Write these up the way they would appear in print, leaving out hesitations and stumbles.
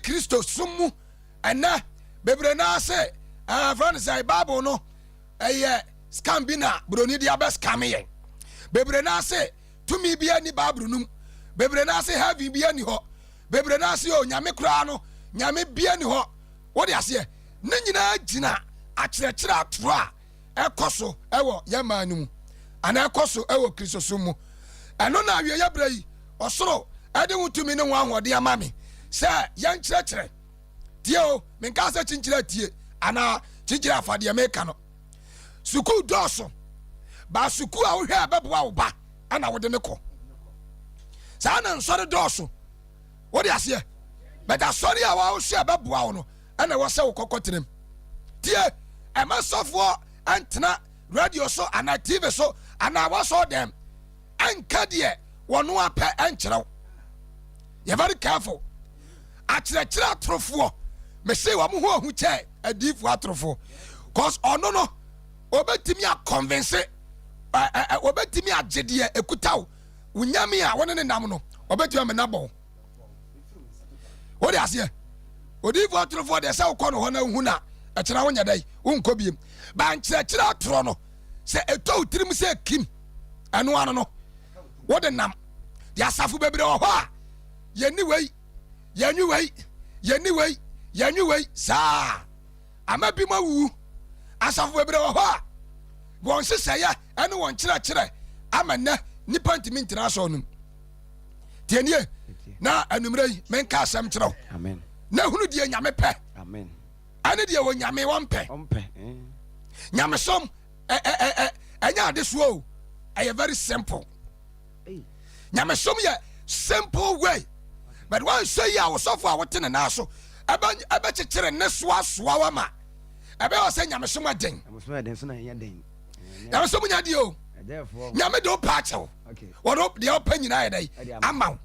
Kristo som mu ɛnɛ bebree naa sɛ ɛfrɛ no sɛ Bible no ɛyɛ scam bi na buroni de abɛ scam yɛn. Bebree naa sɛ tumi bi ani Bible no mu. Bebree naa sɛ heaven bi ani hɔ. Bebree naa sɛ o Nyame koraa no, Nyame bi ani hɔ. Wode aseɛ, ne nyinaa gyina akyerɛkyerɛ atorɔ a ɛkɔ so ɛwɔ yɛn man no mu anaa ɛkɔ so ɛwɔ Kristosom mu. Ɛno na awieeɛ berɛ yi ɔsoro ɛde ho tumi ne ho ahoɔden ama me sɛ yɛnkyerɛkyerɛ. Tie o, menka sɛ kyinkyerɛ atie anaa kyinkyerɛ afa deɛ meka no. Sukuu dɔɔso, ba sukuu a wohwɛ a ɛbɛboa wo ba ɛna wode ne kɔ. Saa na nsɔre dɔɔso, wode aseɛ, but asɔre a wɔwohwɛ a ɛbɛboa wo no ɛna ɛwɔ sɛ wokɔkɔ tenam. Tie, ɛma sɔfoɔ ɛntena radio so anaa TV so anaa wɔsɔ dɛm ɛnka deɛ wɔno apɛ ɛnkyerɛw. Yɛ very careful. Akyerɛkyerɛ atorofoɔ, mese wɔn ho ahu kyɛ adiifoɔ atorofoɔ, cause ɔno no obɛtumi aconvince, ɛ obɛtumi agye deɛ ekuta wo, wo Nyame a wɔne ne nam no, ɔbɛtumi amena bɔ wode aseɛ. Odiifoɔ atorofoɔ deɛ, sɛ wokɔ no hɔ na wohu na ɛkyerɛ wo nyɛ dɛ wonkɔ biem ba. Nkyerɛkyerɛ atorɔ no, sɛ ɛtɔ wo tirim sɛ kim, ɛno ano no wode nam deɛ. Asafo bebree wɔ hɔ a yɛni wei, yɛnwi wei, yɛni wei, yɛnwi wei, saa ama bi ma wuwu. Asafo bebree wɔ hɔ a wɔn nhyehyɛeɛ ɛne wɔn kyerɛkyerɛ ama nnɛ nipa ntumi ntena asɔre no mu. Tienie na anummerɛ yi menka asɛm kyerɛ wo na hunu deɛ Nyame pɛ ɛne deɛ wɔ Nyame wɔmpɛ. Nyamesom ɛnyɛ adesoɔ o, ɛyɛ very simple. Nyamesom yɛ simple way, but wansɔ yi a, wosɔfo a wote ne nan so ɛbɛkyekyere ne soasoa wa ma ɛbɛyɛ sɛ nyamesom ɛden. Nyamesom nya deɛ o, Nyame de wopɛ akyɛw, wɔde deɛ wopɛ nyinaa yɛ dɛ ama wo.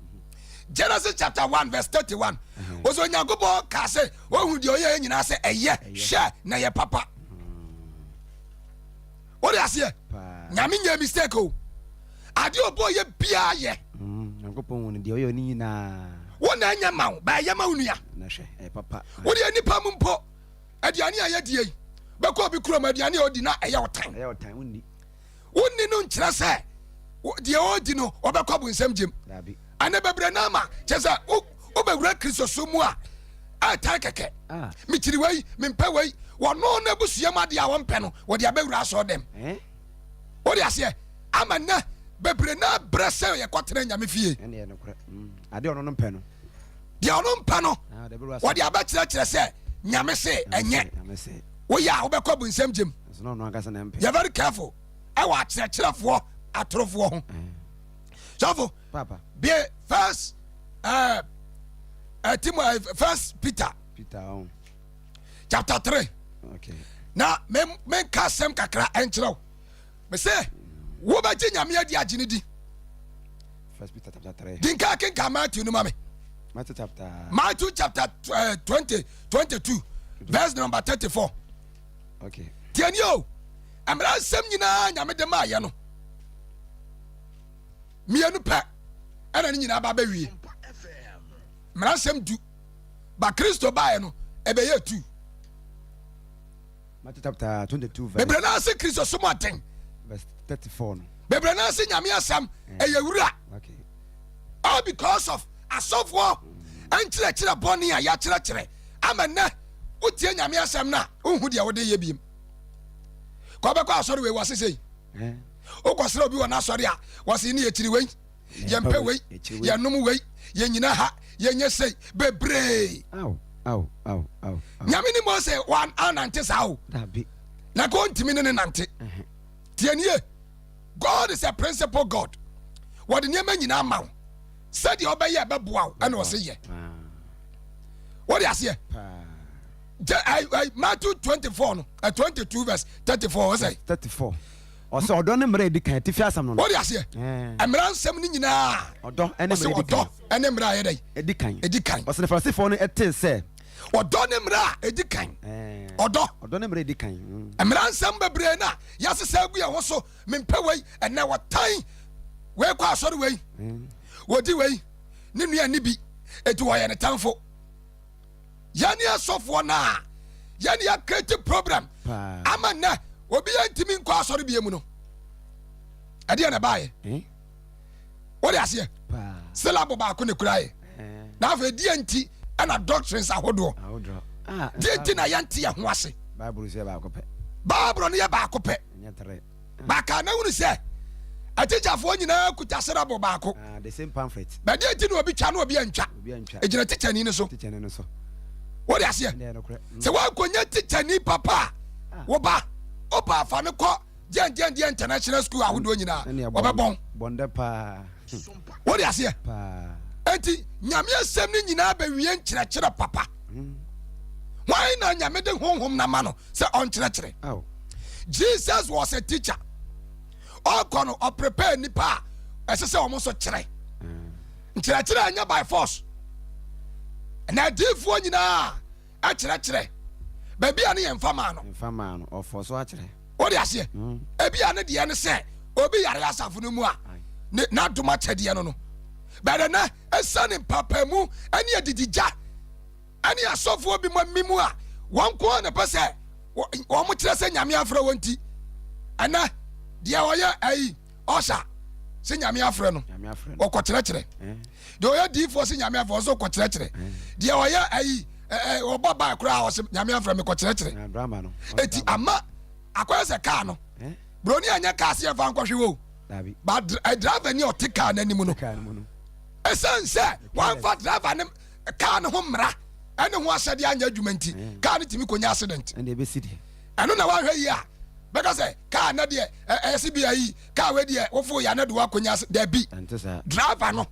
Genesis chapter 1 verse 31, wɔsɛ Onyankopɔn kaa sɛ wɔhu deɛ ɔyɛ nyinaa sɛ ɛyɛ, hwɛ na ɛyɛ papa. Wode aseɛ, Nyame nyɛ mistake o, adeɛ ɔbɔ yɛ biaa yɛ. Nyankopɔn hu no deɛ ɔyɛ ne nyinaa. Wo na ɛnyɛ ma wo, ba ɛyɛ ma wo nua. Na hwɛ, ɛyɛ papa. Wodeɛ nipa mu mpo, aduane a yɛdie yi, bɛkɔ obi kurom, aduane a ɔdi na ɛyɛ wo tan. Ɛyɛ ɔtan, wonni. Wonni no nkyerɛ sɛ deɛ ɔdi no ɔbɛkɔ bonsɛm gyem. Dabi. Ɛne bebree no ama kyerɛ sɛ wobɛwura Kristo so mu a, ɛtan kɛkɛ. Mekyiri wei, mempɛ wei, wɔno no abusua mu adeɛ a wɔmpɛ no, wɔde abɛwura asɔre dɛm. Wode aseɛ, ama nnɛ bebree no abrɛ sɛ yɛkɔtena Nyame fie. Ɛne yɛ nokorɛ. Adeɛ ɔno no mpɛ no. Deɛ ɔno mpɛ no, Ah, ɔde bɛwura. Wɔde abɛkyerɛkyerɛ sɛ Nyame se ɛnyɛ. Nyame se. Woyɛ a wobɛkɔ bonsɛm gyem. Nso na ɔno ankasa na ɛmpɛ. Yɛ very careful ɛwɔ akyerɛkyerɛfoɔ atorofoɔ ho. Sɔfo. Papa. Bie first Tim First Peter. Peter ɔn. Chapter 3. Na menka asɛm kakra ɛnkyerɛ wo. Mese wobɛgye Nyame adi, agye ne di. First Peter chapter 3. Dinka kenka Matthew no ma me. Matthew chapter. Matthew chapter 20 22 verse number 34. Tiɛni o, mmara nsɛm nyinaa Nyame de maayɛ no, mmienu pɛ ɛna ne nyinaa ba bɛwie. Mmara nsɛm 10 ba, Kristo baeɛ no ɛbɛyɛ tu. Matthew chapter 22 verse. Bebree naa se Kristo som aden. Verse 34 no. Bebree naa se Nyame asɛm ɛyɛ wura. All because of asɔfoɔ nkyerɛkyerɛ bɔne a yɛakyerɛkyerɛ ama nnɛ wotie Nyame asɛm no a, wonhu deɛ wode yɛ biem. Kɔ bɛkɔ asɔre wei, wɔse sei. Wokɔsrɛ obi wɔ n'asɔre a, wɔse ne yɛkyiri wei, yɛmpɛ wei, yɛnom wei, yɛnyina ha, yɛnyɛ sei bebree. Nyame ne Mose anante saa o. Dabi. Na ka ɔntumi ne ne nante. Tie nie, God is a principle God. Wɔde nneɛma nyinaa ma wo sɛdeɛ ɔbɛyɛ ɛbɛboa wo, ɛna ɔse yɛ. Wode aseɛ, Matthew 24 no, 22 verse 34, ɔsɛ. 34. Ɔsɛ ɔdɔ ne mmara edi kan, atifi asɛm no. Wode aseɛ, mmara nsɛm no nyinaa. Ɔdɔ ne ɔsɛ mmara edi kan. Ɔdɔ ɛne mmara a yɛdɛ. Edi kan. Edi kan. Ɔsɛ ne Farisifoɔ no ɛtee sɛ. Ɔdɔ ne mmara a edi kan. Ɔdɔ. Ɔdɔ ne mmara edi kan. Mmara nsɛm bebree na yɛasesa agu yɛn ho so. Mempɛ wei, ɛnɛ wɔtan wei, kɔ asɔre wei, wɔdi wei, ne nua ni bi eti wɔyɛ ne tamfo. Yɛne asɔfoɔ no a yɛne yɛakreti problem ama nnɛ obi yɛntumi nkɔ asɔre bie mu no, ɛdeɛ na ɛbaeɛ eh? Wode aseɛ syllable baako ne kura yɛ eh. Na afei deɛ nti ɛna doctrines ahodoɔ ah, deɛ nti na yɛnte yɛ ho ase. Bible no yɛ baako pɛ. Baka na hunu sɛ atikyafoɔ nyinaa kuta syllable baako. Ah, the same pamphlet. Bɛdeɛ nti na obi twa na obi antwa? Ɛgyina tikyani no so. Wode aseɛ sɛ woankɔnya tikyani papa a ah. woba woba afa no kɔ deɛndeɛndeɛ international school ahodoɔ nyinaa wɔbɛbɔn. Wode aseɛ enti Nyame asɛm no nyinaa bɛwie nkyerɛkyerɛ papa. Hwan na Nyame de honhom no ama no sɛ ɔnkyerɛkyerɛ? Jesus was a teacher. Ɔkɔ no ɔprepare nipa a ɛsɛ sɛ wɔn nso kyerɛ. Nkyerɛkyerɛ ɛnyɛ by force. Na adiifoɔ nyinaa ɛkyerɛkyerɛ baabi a ne yɛn nfa maa no. Nfa maa no ɔfɔ so akyerɛ. Wode aseɛ ebi a ne deɛ ne sɛ obi yare asafo no mu a ne n'adom akyɛdeɛ no no bɛdɛ nɛ ɛsiane mpapamu ɛne adidigya ɛne asɔfoɔ bi mu amimu a wɔn nko ara na pɛ sɛ wɔn kyerɛ sɛ Nyame afrɛ wɔn nti, ɛnɛ deɛ ɔyɛ ayi ɔsa sɛ Nyame afrɛ no ɔkɔkyerɛkyerɛ, deɛ ɔyɛ diifoɔ sɛ Nyame afrɛ ɔsɛ ɔkɔkyerɛkyerɛ, deɛ ɔyɛ ayi ɔbɔ baa koraa ɔsɛ Nyame afrɛ me kɔkyerɛkyerɛ. Eti ama akɔyɛ sɛ kaa no broni anyɛ kaa sɛ yɛmfa nkɔhwe wo ba driver ni ɔte kaa n'anim no, ɛsiane sɛ wɔamfa driver ne kaa no ho mmara ɛne ho ahyɛdeɛ anyɛ adwuma nti mm. kaa no tumi kɔnya accident. Ɛno na woahwɛ yi a bɛka sɛ kaa na deɛ ɛyɛ bi ayi kaa wei deɛ wofo yɛ anɛ de woakɔnya dabi. Driver no,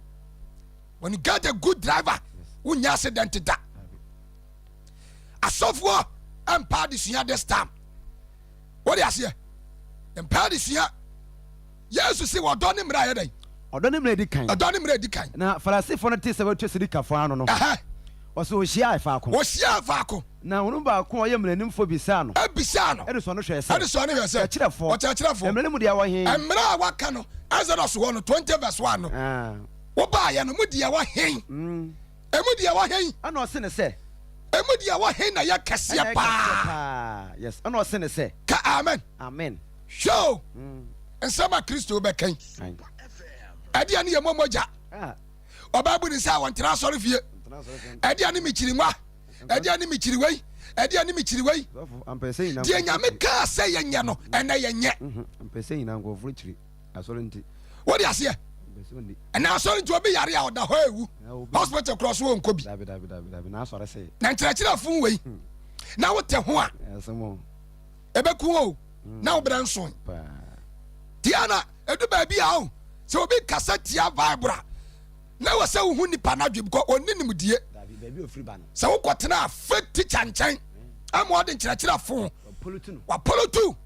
when you get a good driver, wonya accident da. Asɔfoɔ mpa adesua this time. Wode aseɛ mpa adesua. Yesu se wɔdɔ ne mmerɛ a yɛ dɛn? Ɔdɔ ne mmerɛ edi kan. Ɔdɔ ne mmerɛ edi kan. Na Farisifoɔ no tee sɛ wɔatua Sadukafo ano no, wɔse wɔhyiaa faako. Wɔhyiaa faako. Na wɔn mu baako a ɔyɛ mmaranimfoɔ bisaa no. Bisaa no. De sɔɔ no hwɛɛ sɛ. De sɔɔ no hwɛɛ sɛ. Ɔkyerɛkyerɛfoɔ. Ɔkyerɛkyerɛfoɔ. Mmara no mu deɛ ɛwɔ he? Mmara a wɔaka no Exodus hɔ no, 20 verse 1 no, wobaeɛ no, mu deɛ ɛwɔ he? Emu deɛ ɛwɔ he? Ɛna ɔse no sɛ. Emu deɛ ɛwɔ he na ɛyɛ kɛseɛ Ɛna ɛyɛ kɛseɛ paa? paa. Yes. Ɛna ɔse no sɛ. Ka amen. Amen. Hwɛ o, nsɛm a Kristo bɛka yi, ɛdeɛ ne yɛ mɔ mogya. Ɔbaa bu ne nsa a wɔntena asɔre fie. Ɛdeɛ ne mekyiri nwa, ɛdeɛ ne mekyiri wei, ɛdeɛ ne mekyiri wei. Deɛ Nyame kaa sɛ yɛnyɛ no, ɛnɛ yɛnyɛ. Wode aseɛ? Ɛnɛ asɔre nti obi yare a ɔda hɔ ewu. Hospital korɔ so ɔnkɔ bi. Na nkyerɛkyerɛ fun wei, na wote ho a, ɛbɛku o. Na wo berɛ nso tia na ɛdu baabi a o sɛ obi kasa tia Bible a na wɔ sɛ wohu nipa no adwe because ɔnni nimdie. Sɛ wokɔtena a fake teacher nkyɛn ama ɔde nkyerɛkyerɛ fo wapolotu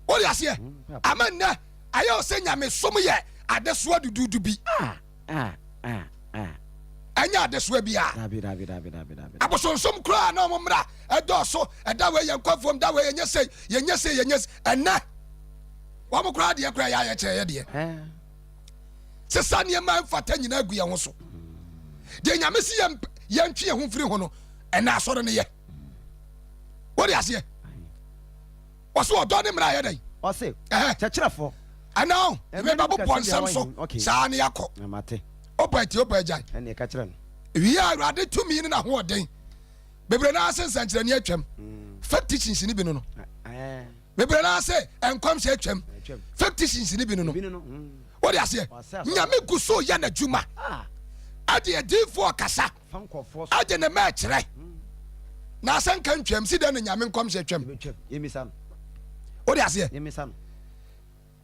wode aseɛ ama nnɛ ayɛ wo sɛ nyamesom yɛ adesoa dududu bi. Ah, ah, ah, ah. Ɛnyɛ adesoa biara. Dabi, dabi, dabi, dabi, dabi. Abosonsom koraa na wɔn mmara ɛdɔɔso. Ɛda wei yɛn kɔ fam, da wei yɛnyɛ sei, yɛnyɛ sei, yɛnyɛ sei. Ɛnɛ wɔn koraa deɛ koraa yɛ ayɛ kyerɛ yɛ deɛ. Sesa nneɛma mfata nyinaa gu yɛn ho so. Deɛ Nyame si yɛn yɛntwe yɛn ho mfiri ho no, ɛnɛ asɔre no yɛ. Wode aseɛ? Ɔse ɔdɔ ne mmara yɛ dɛn? Ɔse, kyerɛkyerɛfoɔ. Ɛnɛ o, mebɛbobɔ nsɛm so saa ne yɛakɔ. Opa ati opa agyan. Ɛnna ɛka kyerɛ no. Wie a Awurade tumi ne n'ahoɔden. Bebree naa se nsɛnkyerɛnne atwam. Fake teachings ni bi no no. Bebree naa se nkɔmhyɛ atwam. Fake teachings ni bi no no. Wode aseɛ? Nyame gu so yɛ n'adwuma. Ɛde adiifoɔ kasa. Ɛde ne mɛ kyerɛ. Na asɛnka ntwam si dɛn na Nyame nkɔmhyɛ twam? Wode aseɛ?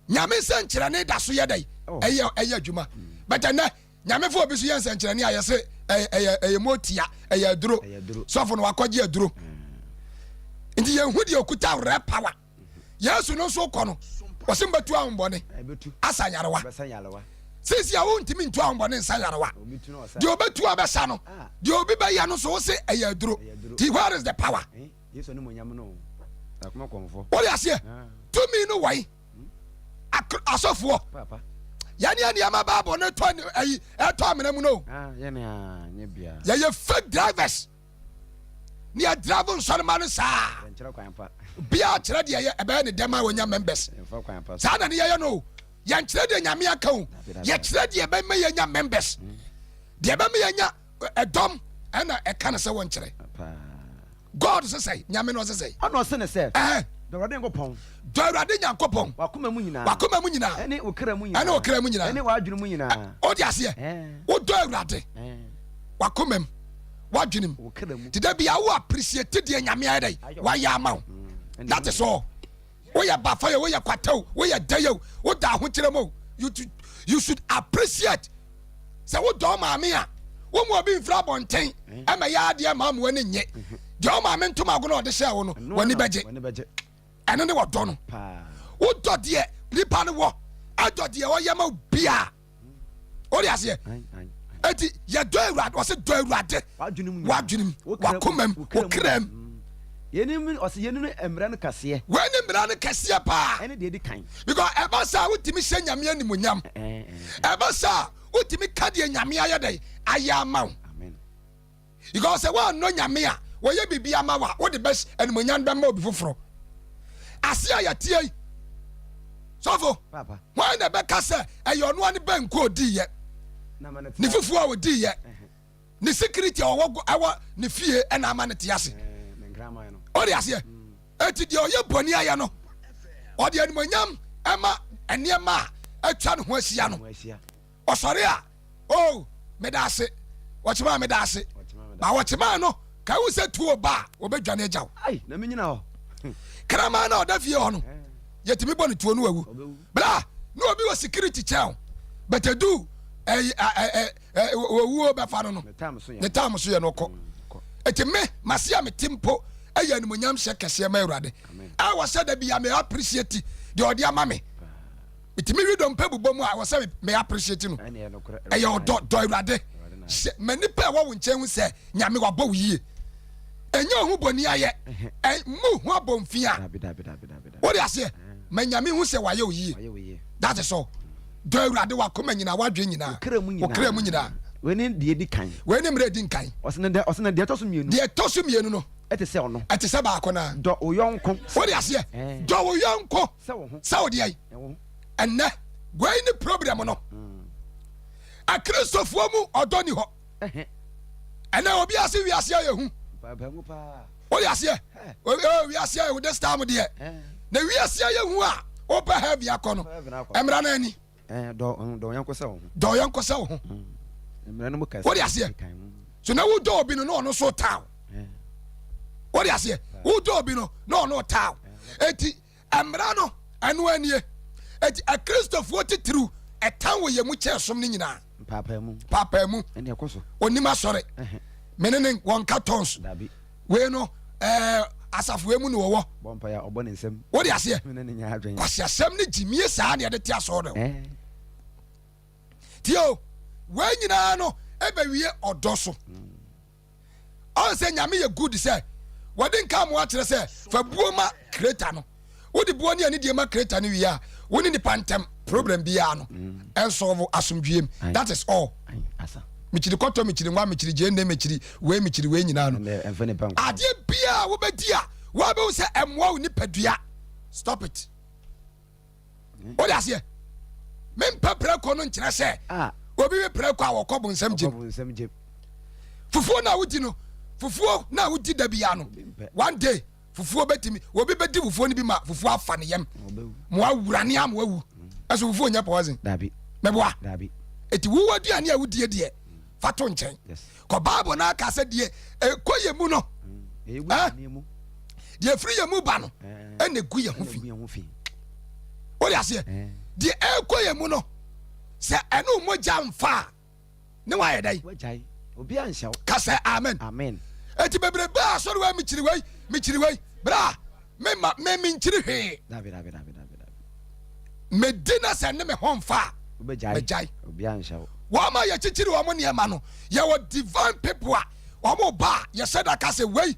Nyame nsɛnkyerɛnne da so yɛ dɛn? Oh. Ɛyɛ ɛyɛ adwuma. But ɛnɛ Nyame fo obi so yɛ nsɛnkyerɛnne a yɛse ɛyɛ ɛyɛ ɛyɛ motia, ɛyɛ aduro. Sɔfo no wakɔgye aduro. Nti yɛn hu deɛ okuta rɛ power. Yesu no nso kɔ no, wɔsi mbɛtu ahombɔne, asa nyarewa. Sisi a wontumi ntu ahombɔne nsa nyarewa. Deɛ obetu abɛsa no, ah. deɛ obi bɛyɛ no so wose ɛyɛ aduro. Ti where is the power? Eh? Wode aseɛ ah. Tumi no wɔi asɔfoɔ yɛne nneɛma Bible no tɔ ayi ɛtɔ amena mu no ah, yɛyɛ fake drivers. Ne yɛ drive nsɔrema no saa. Biaa kyerɛ deɛ ɛyɛ ɛbɛyɛ ne dɛm a wɔnya members. Saa na ne yɛyɛ no o. Yɛnkyerɛ deɛ Nyame aka o. Yɛkyerɛ deɛ ɛbɛma yɛnya members. Deɛ ɛbɛma yɛnya ɛdɔm ɛna ɛka no sɛ wɔnkyerɛ. God se sɛe? Nyame no ɔse sɛe? Ɛna ɔse no sɛ, Dɔ Awurade Nyankopɔn. Dɔ Awurade Nyankopɔn. W'akoma mu nyinaa. W'akoma mu nyinaa. Ɛne wo kra mu nyinaa. Ɛne wo kra mu nyinaa. Ɛne w'adwene mu nyinaa. Wode aseɛ? Wodɔ Awurade. W'akoma mu, w'adwene mu. Wo kra mu. Te da bia wo appreciate deɛ Nyame ayɛ dɛn? Wayɛ ama wo. That is all. Woyɛ bafa yɛ, woyɛ kwata o, woyɛ dɛ yɛ o, woda ahokyerɛ mu o. You, you should appreciate. Sɛ wodɔ wo maame a, wo mu obi mfiri abɔnten ɛmɛ yɛ adeɛ ma ama w'ani nye. Deɛ wo maame ntomago na ɔde hyɛɛ wo no, w'ani bɛgye. Ɛno ne wɔdɔ no. Wodɔ deɛ nipa no wɔ, ɛdɔ deɛ ɔyɛ ma obiara. Wode aseɛ? Eti yɛdɔ Awurade, wɔse dɔ Awurade w'adwenem, w'akomam, wo kram. Yeinom, ɔse yeinom ne mmara no kɛseɛ. Wei ne mmara no kɛseɛ paa. Ɛne deɛ ɛdi kan. Because ɛba saa wotumi hyɛ Nyame animuonyam. Ɛba saa wotumi ka deɛ Nyame ayɛ dɛn ayɛ ama wo. Because sɛ woannɔ Nyame a, wɔyɛ biribi ama wo a, wode bɛ animuonyam bɛma obi foforɔ. Ase a yɛteɛ yi, sɔfo, hwan na ɛbɛka sɛ ɛyɛ ɔno ne bɛnko odiiɛ, ne fufuo a odiiɛ, ne security a ɔwɔ ɛwɔ ne fie ɛna ama ne te ase. Ɔde aseɛ. Eti deɛ ɔyɛ bɔne ayɛ no, ɔde animuonyam ɛma nneɛma a atwa ne ho ahyia no. Ɔsɔre a, oh, meda ase. Wɔkyemaa meda ase. Ba wɔkyemaa no, ka ehu sɛ tuo ba a, wɔbɛdwane agya wo. Ai, na menyina hɔ. Kraman na ɔda fie hɔ no, yɛtumi bɔ no tuo no wawu. Bla, na obi wɔ security kyɛn but edu owuo bɛfa no no, ne tam so yɛ no kɔ. Eti me, mase a mete mpo ɛyɛ animuonyam hyɛ kɛseɛ ma Awurade. A wɔsɛ da bi a me appreciate deɛ ɔde ama me. Metumi wi dompe bobɔ mu a ɛwɔ sɛ me appreciate no. Ɛyɛ ɔdɔ dɔ Awurade. Hyɛ ma nipa ɛwɔ wo nkyɛn hu sɛ Nyame wabɔ wo yie. Ɛnyɛ ohu bɔni ayɛ. Mu ho abɔnfia. Wode aseɛ? Ma Nyame hu sɛ wayɛ wo yie. That is all. Dɔ Awurade wakoma nyinaa, wadwen nyinaa, wo kra mu nyinaa. Wei ne deɛ edi kan. Wei ne mmerɛ edi nkan. Ɔsɛ na deɛ ɛtɔ so mmienu. Deɛ ɛtɔ so mmienu no. Ɛte sɛ ɔno. Ɛte sɛ baako naa. Dɔ wo yɔnko. Wode aseɛ? Dɔ wo yɔnko. Sɛ wo deɛ. Ɛnɛ wei ne problem no. Akristofoɔ mu ɔdɔ ni hɔ. Ɛnɛ obi ase wiase ayɛ hu. Wode aseɛ? Wiase ayɛ hu this time deɛ. Na wiase ayɛ hu a wopɛ heaven akɔ no. Mmara no ani. Dɔ ɔyɔnko sɛ wo ho. Dɔ ɔyɔnko sɛ wo ho. Wode aseɛ? So na wodɔ obi no na ɔno nso taa wo. Wode aseɛ? Wodɔ obi no na ɔno taa wo. Eti mmara no ɛno anie. Eti akristofoɔ titiriw ɛtan wɔ yɛn mu kyɛn som no nyinaa. Paapaamu. Paapaamu. Ɛne ɛkɔ so. Onim asɔre. Mene ne wɔn ka tons. Wei no ɛɛ asafo wei mu na wɔwɔ. Bɔ mpa ya ɔbɔ ne nsam. Wode aseɛ. Mene ne nya adwene. Kwasi asɛm ne gyimie saa na yɛde te asɔre no. Tie o, wei nyinaa no ɛbɛwie ɔdɔ so. Ɔn sɛ Nyame yɛ good sɛ wɔde nka amoa kyerɛ sɛ fa buo ma creator no. Wode buo ne anidie ma creator no wie a, wo ne nipa ntɛm problem biara no ɛnsɔlvo asomdwie mu. That is all. Mekyiri kɔtɔ, mekyiri nwa, mekyiri gyeene, mekyiri wei, mekyiri wei nyinaa no. Adeɛ biara wobɛdi a woabɛhu sɛ ɛmmoa wo nipadua. Stop it. Wode aseɛ? Mempɛ prɛko no nkyerɛ sɛ ah. obi we prɛko a wɔkɔ bonsam gyem. Fufuo na wodi no, fufuo na wodi da biara no, one day fufuo bɛtumi obi bɛdi fufuo no bi ma fufuo afa ne yam ma wawura ne ama wawu. Ɛso fufuo nyɛ poison. Mɛboa. Eti wo aduane a wodie deɛ fa to nkyɛn. Kɔ Bible no aka sɛ deɛ ɛkɔ yɛ mu no, deɛ ɛfiri yɛ mu ba no ɛna ɛgu yɛ ho fi. Wode aseɛ? Deɛ ɛkɔ yɛ mu no, sɛ ɛne mogya mfa a, ne wayɛ dɛn? Ka sɛ amen. Eti bebrebe a asɔre wei mekyiri wei mekyiri wei bra mema me menkyiri hwee. Medi na sɛ ne me ho mfa a megyae. Wɔn a yɛkyikyiri wɔn nneɛma no, yɛwɔ divine people a wɔn ba a yɛhyɛ da ka sɛ wei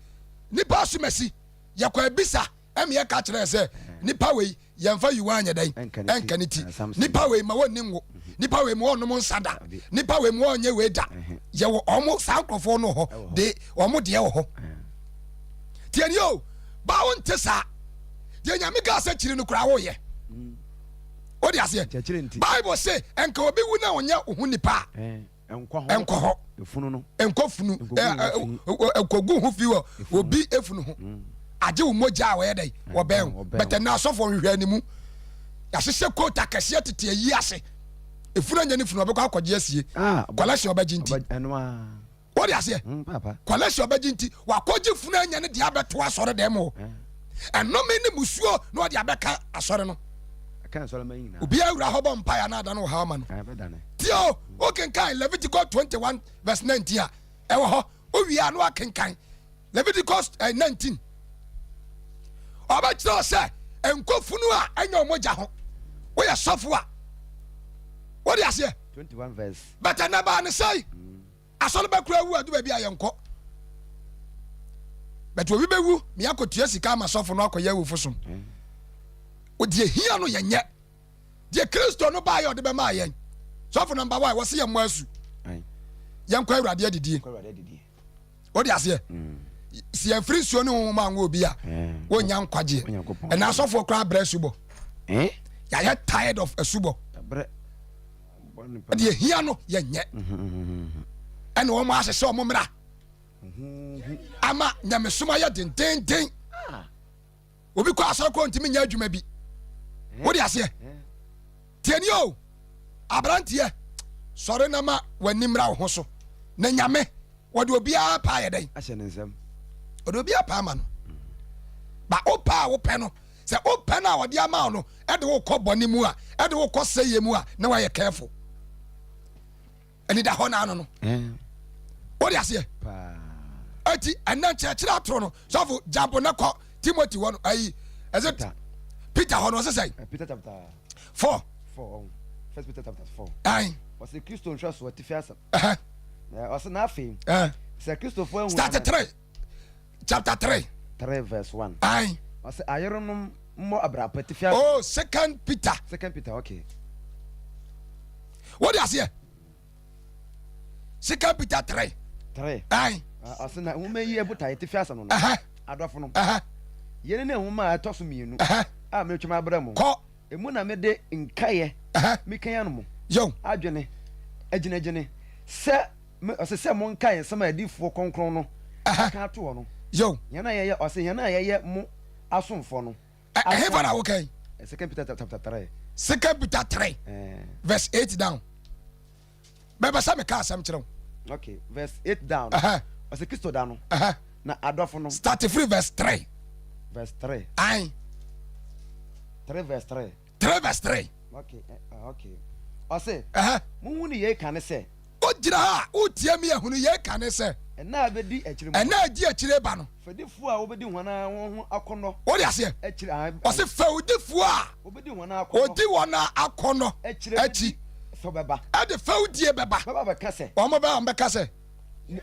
nipa asomasi yɛkɔ abisa ɛmi ɛka kyerɛ sɛ nipa wei yɛnfa yiwa anyɛ dɛn ɛnka ne ti nipa wei ma wɔnni ngo nipa wei ma wɔnnom nsa da nipa wei ma wɔnyɛ wei da yɛwɔ wɔn saa nkurɔfoɔ no hɔ de wɔn deɛ wɔ hɔ. Tiɛni o, ba wo nte saa. Deɛ Nyame kaa sɛ kyiri no koraa woyɛ. Wode aseɛ? Bible se nka obi wu na ɔnyɛ wo ho nipa a, nkɔ hɔ. Nkɔ funu, nkɔgu ho fi wɔ obi efunu ho. Agye wo mogya a wɔyɛ dɛn? Wɔbɛn wo. Bɛtɛ na asɔfoɔ nhwehwɛ animu. Yɛahyehyɛ coat akɛseɛ tete ayi ase. Efunu anyɛ ne funu ɔbɛkɔ akɔgye asie. Collection ɔbɛgye nti. Wode aseɛ? Collection ɔbɛgye nti wakɔgye funu anya ne deɛ abɛto asɔre dɛm hɔ. Ɛnome ne musuo na ɔde abɛka asɔre no. Obiara wura hɔ bɔ mpaeɛ na adane ɔhaw ama no. Tie o, wokenkan Leviticus 21 verse 19 a, ɛwɔ hɔ. Wowie a na wakenkan Leviticus 19. Ɔbɛkyerɛ sɛ nkɔ funu a ɛnyɛ ɔmogya ho. Woyɛ sɔfo a, wode aseɛ? Bɛtɛ na baa ne sɛe. Asɔre bɛkora awu adu baabi a yɛnkɔ. But obi bɛwu me akɔtua sika ama sɔfo no akɔyɛ awufo som. Deɛ hia no yɛnyɛ. Deɛ Kristo no baayɛ ɔde bɛmaa yɛn. Sɔfo number one wɔse yɛmmɔ asu. Yɛnkɔ Awurade adidie. Wode aseɛ? Si yɛmfiri nsuo ne honhom anwo obi a wɔnnya nkwagyeɛ. Ɛna asɔfoɔ koraa brɛ asubɔ. Yɛayɛ tired of asubɔ. Deɛ hia no yɛnyɛ. Ɛna wɔn ahyehyɛ wɔn mmara ama nyamesom ayɛ dendenden. Obi kɔ asɔre kɔ ntumi nyɛ adwuma bi. Wode aseɛ? Tiɛni o, aberanteɛ, sɔre na ma w'ani mmra wo ho so na Nyame wɔde obiara paa yɛ dɛn? Ahyɛ ne nsam. Ɔde obiara paa ma no. Ba wo paa a wopɛ no, sɛ wopɛ no a ɔde ama wo no, ɛde wo kɔ bɔne mu a, ɛde wo kɔ sɛyɛ mu a, na wayɛ careful. Anida hɔ na ano no. Wode aseɛ? Eti ɛnɛ nkyerɛkyerɛ atoro no, sɔfo jambo na kɔ Timothy hɔ no, ayi, ɛsɛ Peter hɔ no, ɔsɛ sɛ? Peter chapter 4. 4. First Peter chapter 4. Ayi. Ɔsɛ Kristo nhwɛso atifi asɛm. Ɔsɛ na afei. Sɛ Kristofo ahu. Start 3. Chapter 3. 3 verse 1. Ayi. Ɔsɛ ayerenom mmɔ abrapɔ atifi asɛm. Oh, Second Peter. Second Peter, okay. Wode aseɛ? Second Peter 3. 3. Ayi. Ɔsɛ na nwoma yi botaeɛ atifi asɛm no no. Adɔfo no. Yei ne nwoma a ɛtɔ so mmienu a meretwam abrɛ mo. Kɔ. Emu na mede nkaeɛ mekanyan mo adwene agyinagyina sɛ me, ɔse sɛ monkae nsɛm a adiyifoɔ kronkron no aka ato hɔ no. Yɛn a yɛyɛ, ɔse yɛn a yɛyɛ mo asomfoɔ no. Ɛhefa na woka yi? Second Peter chapter 3. Second Peter 3 verse 8 down. Bɛbɛ sɛ meka asɛm kyerɛ wo. Okay, verse 8 down. Ɔse Kristo da no. Na adɔfo no. Start free verse 3. Verse 3. Aye. 3 verse 3. 3 verse 3. Okay, okay. Ɔse, Monhunu yei kane sɛ. Wogyina ha a wotie me ahunu yei kane sɛ. Nna a ɛbɛdi akyire mu. Nna a ɛdi akyire ba no. Fɛdifoɔ a wɔbɛdi wɔn ara wɔn ho akɔnnɔ. Wode aseɛ? Akyire, ae. Ɔse fɛwdifoɔ a. Wɔbɛdi wɔn ara akɔnnɔ. Wɔdi wɔn ara akɔnnɔ. Akyire akyi. Fɛw bɛba. Ɛde fɛwdie bɛba. Bɛba bɛka sɛ. Wɔn bɛba wɔn bɛka sɛ.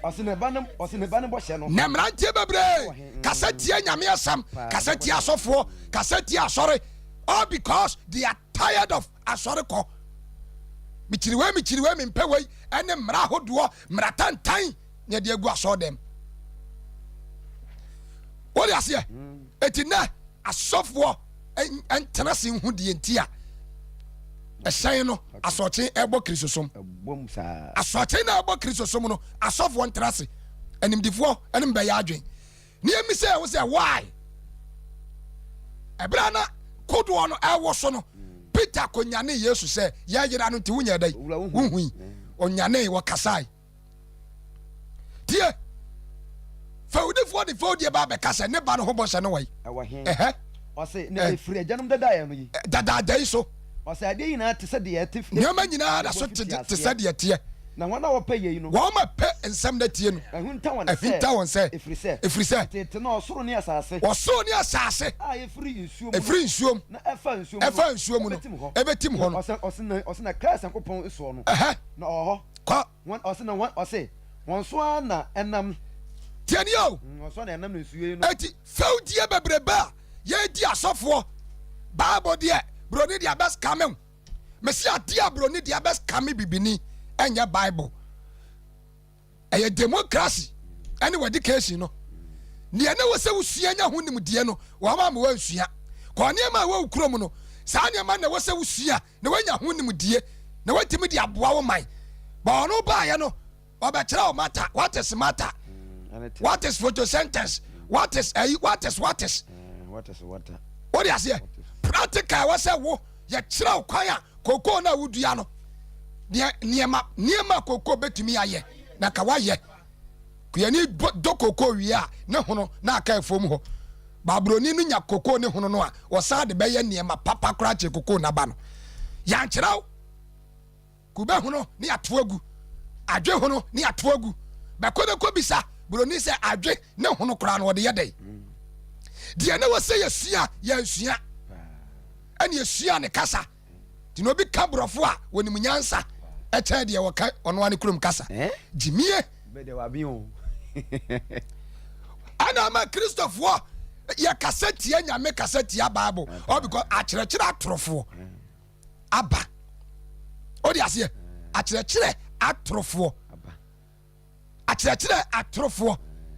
Ɔse ne ba no, ɔse ne ba no bɔhyɛ no. Na mmeranteɛ bebree kasa tia Nyame asɛm, kasa tia asɔfoɔ, kasa tia asɔre, all because they are tired of asɔre kɔ. Mekyiri wei, mekyiri wei, mempɛ wei, ɛne mmara ahodoɔ, mmara tantan na ɛde agu asɔre dɛm. Wode aseɛ? Eti nɛ asɔfoɔ ntena se nhu deɛ nti a ɛhyɛn no asɔkye ɛbɔ kristosom. Asɔkye na ɛbɔ kristosom no asɔfoɔ ntena se animdifoɔ ɛne mbɛyɛ adwen. Ne yɛmi sɛ ɛho sɛ why? Ɛberɛ na kodoɔ no ɛwɔ so no Peter kɔnyane Yesu sɛ yɛyera no nti wonyɛ dɛn wohui. Ɔnyanee wɔkasae. Tie! Fɛwdifoɔ de fɛwdie ba abɛka sɛ ne ba no ho bɔhyɛ no wɔ yi. Ɛwɔ he? Ɛhɛ. Ɔse, na ɛfiri agyanom dadaeɛ no yi. Dadaada yi so. Ɔse, adeɛ nyinaa te sɛ deɛ ɛte. Nneɛma nyinaa da so te te sɛ deɛ ɛteɛ. Na wɔn a wɔpɛ yei no. Wɔn a pɛ nsɛm no atie no. Ahunta wɔn sɛ. Ahunta wɔn sɛ. Ɛfiri sɛ. Ɛfiri sɛ. Teete no ɔsoro ne asase. Ɔsoro ne asase. A ɛfiri nsuo mu no. Ɛfiri nsuo mu. Na ɛfa nsuo mu no. Ɛfa nsuo mu no. Ɛbɛtim hɔ. Ɛbɛtim hɔ no. Ɔse, ɔse, na, ɔse na Christ Nyankopɔn soɔ no. Ɛhɛ. Na ɔwɔ hɔ. Kɔ. Wɔn, ɔse na wɔn, ɔse, wɔn so ara na ɛnam. Tie nie o. Wɔn so ara na ɛnam na nsuo no. Eti fɛwdie bebrebe a yɛredi asɔfoɔ, Bible deɛ, broni deɛ abɛ scam wo. Mese adeɛ a broni deɛ abɛ scam bibini ɛnyɛ Bible. Ɛyɛ democracy ɛne wɔ education no. Nea na ɛwɔ sɛ wosua nya ho nimdeɛ no, wɔamma wɔansua. Kɔ nneɛma a ɛwɔ wo kurom no, saa nneɛma na ɛwɔ sɛ wosua na woanya ho nimdie na woatumi de aboa wo man. Ba ɔno baeɛ no, ɔbɛkyerɛ wo mata, what is matter, what is photosynthesis, what is ayi, what is what is. Wode aseɛ? Practical ɛwɔ sɛ wo yɛkyerɛ wo kwan a kokoo no a wodua no, nneɛma nneɛma kokoo bɛtumi ayɛ na ka woayɛ. Kuani dɔ kokoo wie a, ne hono na aka afuom hɔ. Ba buroni no nya kokoo ne hono no a, ɔsan de bɛyɛ nneɛma papa koraa kyɛn kokoo n'aba no. Yɛankyerɛ wo. Kube hono ne ato agu. Adwe hono ne ato agu. Bɛkɔ na kɔbisa buroni sɛ adwe ne hono koraa no ɔde yɛ dɛn. Deɛ na wɔ sɛ yɛsua, yɛnsua. Ɛne yɛsua ne kasa. Nti na obi ka borɔfo a wɔnim nyansa ɛkyɛn deɛ wɔka ɔno ara ne kurom kasa. Gyimie. Ɛna ama Kristofoɔ yɛ kasa tia Nyame, kasa tia Bible. All because akyerɛkyerɛ atorofoɔ aba. Wode aseɛ? Akyerɛkyerɛ atorofoɔ. Akyerɛkyerɛ atorofoɔ.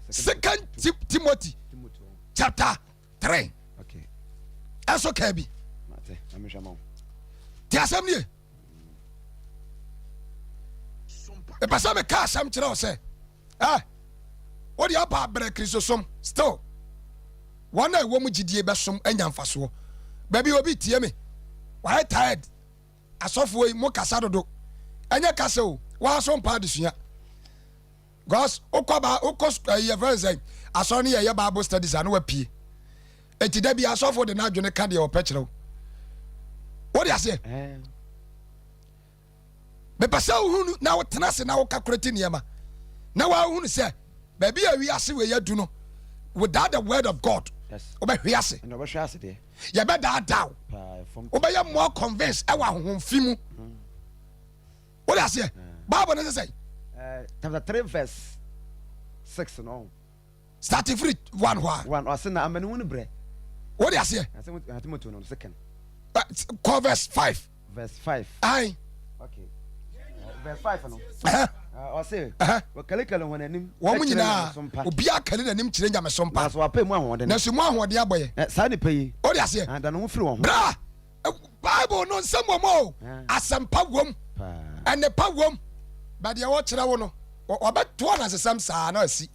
Second Timothy chapter 3 ɛnso kaa bi. Te asɛm nie. Mepɛ sɛ meka asɛm kyerɛ wo sɛ eh, wode aba abrɛ Kristosom still wɔn a ɛwɔ mu gyidie bɛsom anya mfasoɔ. Baabi obi tie me, wayɛ tired. Asɔfoɔ yi mo kasa dodo. Ɛnyɛ kasa o, wɔaso mpa adesua. Because wokɔ ba wokɔ ɛyi yɛfrɛ no sɛ asɔre no yɛyɛ Bible studies a na wapue. Eti da bi asɔfo de n'adwene ka deɛ ɔpɛ kyerɛ wo. Wode aseɛ? Mepɛ sɛ wohunu na wotena ase na wokakorati nneɛma na woahunu sɛ baabi a wiase wei adu no without the word of God wobɛhwe ase. Yɛbɛdaadaa wo. Wobɛyɛ more convinced ɛwɔ ahohomfi mu. Wode aseɛ? Bible no sɛ sɛ. Chapter 3 verse 6 no. Starting firi 1 hɔ a. 1 ɔse na amanehunu brɛ. Wode aseɛ? Na Timoteo no second. Kɔ verse 5. Verse 5. Ayi. Okay. Verse 5 no. Ɔse wɔkalikali wɔn anim. Wɔn nyinaa obiara kali n'anim kyerɛ nyamesom pa. Nanso wapɛ mu ahoɔden. Nanso mu ahoɔden abɔ yɛ. Saa nipa yi. Wode aseɛ? Da ne ho firi wɔn ho. Bra! Bible no nsɛm wɔ mu o. Asɛmpa wom. Nnepa wom. Ba deɛ wɔkyerɛ wo no, wɔbɛtoa no asesɛm saa na asi.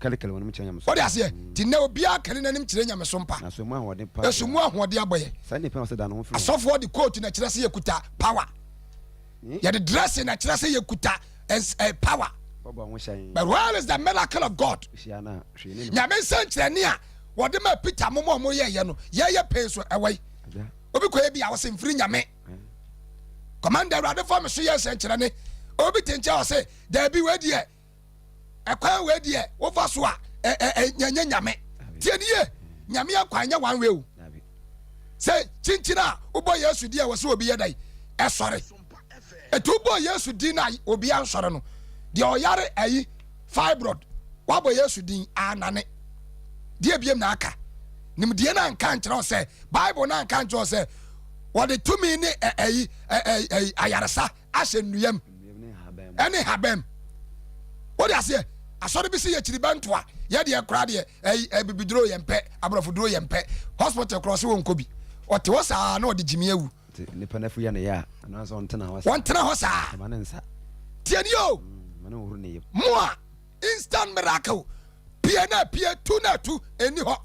Wode aseɛ? Nti nnɛ obiara kari n'anim kyerɛ nyamesom pa. Nanso mu ahoɔden abɔ yɛ. Asɔfoɔ de coat na kyerɛ sɛ yɛkuta power. Yɛde dressing na kyerɛ sɛ yɛkuta power. But where is the miracle of God? Nyame nsɛnkyerɛnne a wɔde maa Peter mom a wɔn yɛyɛ no yɛyɛ pɛn so ɛwɔ yi. Obi kɔ ebi a wɔsɛ mfiri Nyame. Commander Awurade fa me so yɛ nsɛnkyerɛnne. Obi te nkyɛn ɔsɛ daabi wei deɛ ɛkwan wei deɛ wofa so a ɛnyɛ Nyame. Tie ne yie, Nyame akwan nyɛ one way o. Sɛ kyinkyin a wobɔ Yesu din a wɔsɛ obi yɛ dɛn ɛsɔre. Ɛti wobɔ Yesu din na obi ansɔre no deɛ ɔyare ayi fibroid wabɔ Yesu din anane. Deɛ biem na aka. Nimdeɛ no anka nkyerɛ wo sɛ Bible no anka nkyerɛ wo sɛ wɔde tumi ne ɛyi ɛyi ayaresa ahyɛ nnua mu ɛne habam. Wode aseɛ asɔre bi si yɛ kyiri bɛntoa yɛ deɛ koraa deɛ ɛyi ɛbibiduro yɛn pɛ aborɔfo duro yɛn pɛ hospital koraa ɔsɛ wɔn nkɔ bi ɔte hɔ saa na ɔde gyimi awu. Nipa n'afu yɛ ne yɛ a anaasɛ ɔntena hɔ saa. Wɔntena hɔ saa. Ɛma ne nsa. Tie ni o. Ma ne nhoro ne yam. Mo a instant miracle pie na pie tu na tu ɛni hɔ.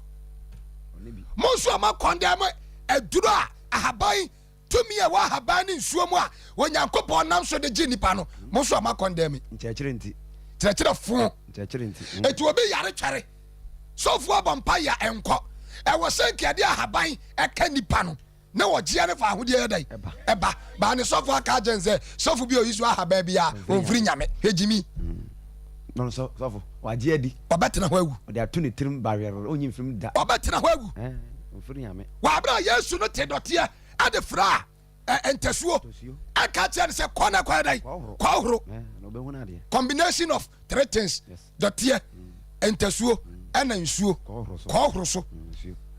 Mo nso a moakɔndɛm aduro a ahaban tumi a ɛwɔ ahaban ne nsuo mu a Onyankopɔn nam so de gye nnipa no, mo nso a moakɔndɛm. Nkyerɛkyerɛ nti. Kyerɛkyerɛ fo. Nkyerɛkyerɛ nti. Eti obi yare twɛre. Sɔfo abɔ mpa yɛ ɛnkɔ. Ɛwɔ sɛ nka ɛde ahaban ɛka nipa no. Na ɔgyeɛ no fa ahodeɛ yɛ dɛn? Ɛba. Baa ne sɔfo aka akyerɛ no sɛ sɔfo bi a ɔyi so ahaban bi a ɔmfiri Nyame. Hwɛ gyimi. No nso sɔfo wagye adi. Ɔbɛtena hɔ awu. Ɔde ato ne tirim bawerɛ ɔnyi mfirim da. Ɔbɛtena hɔ awu. Ɔmfiri Nyame. Wɔ abere a Yesu no te dɔteɛ ɛde fra ntasuo ɛka kyerɛ no sɛ kɔ na kɔyɛ dɛn? Kɔhoro. Combination of three things. Dɔteɛ, ntasuo ɛna nsuo. Kɔhoro so.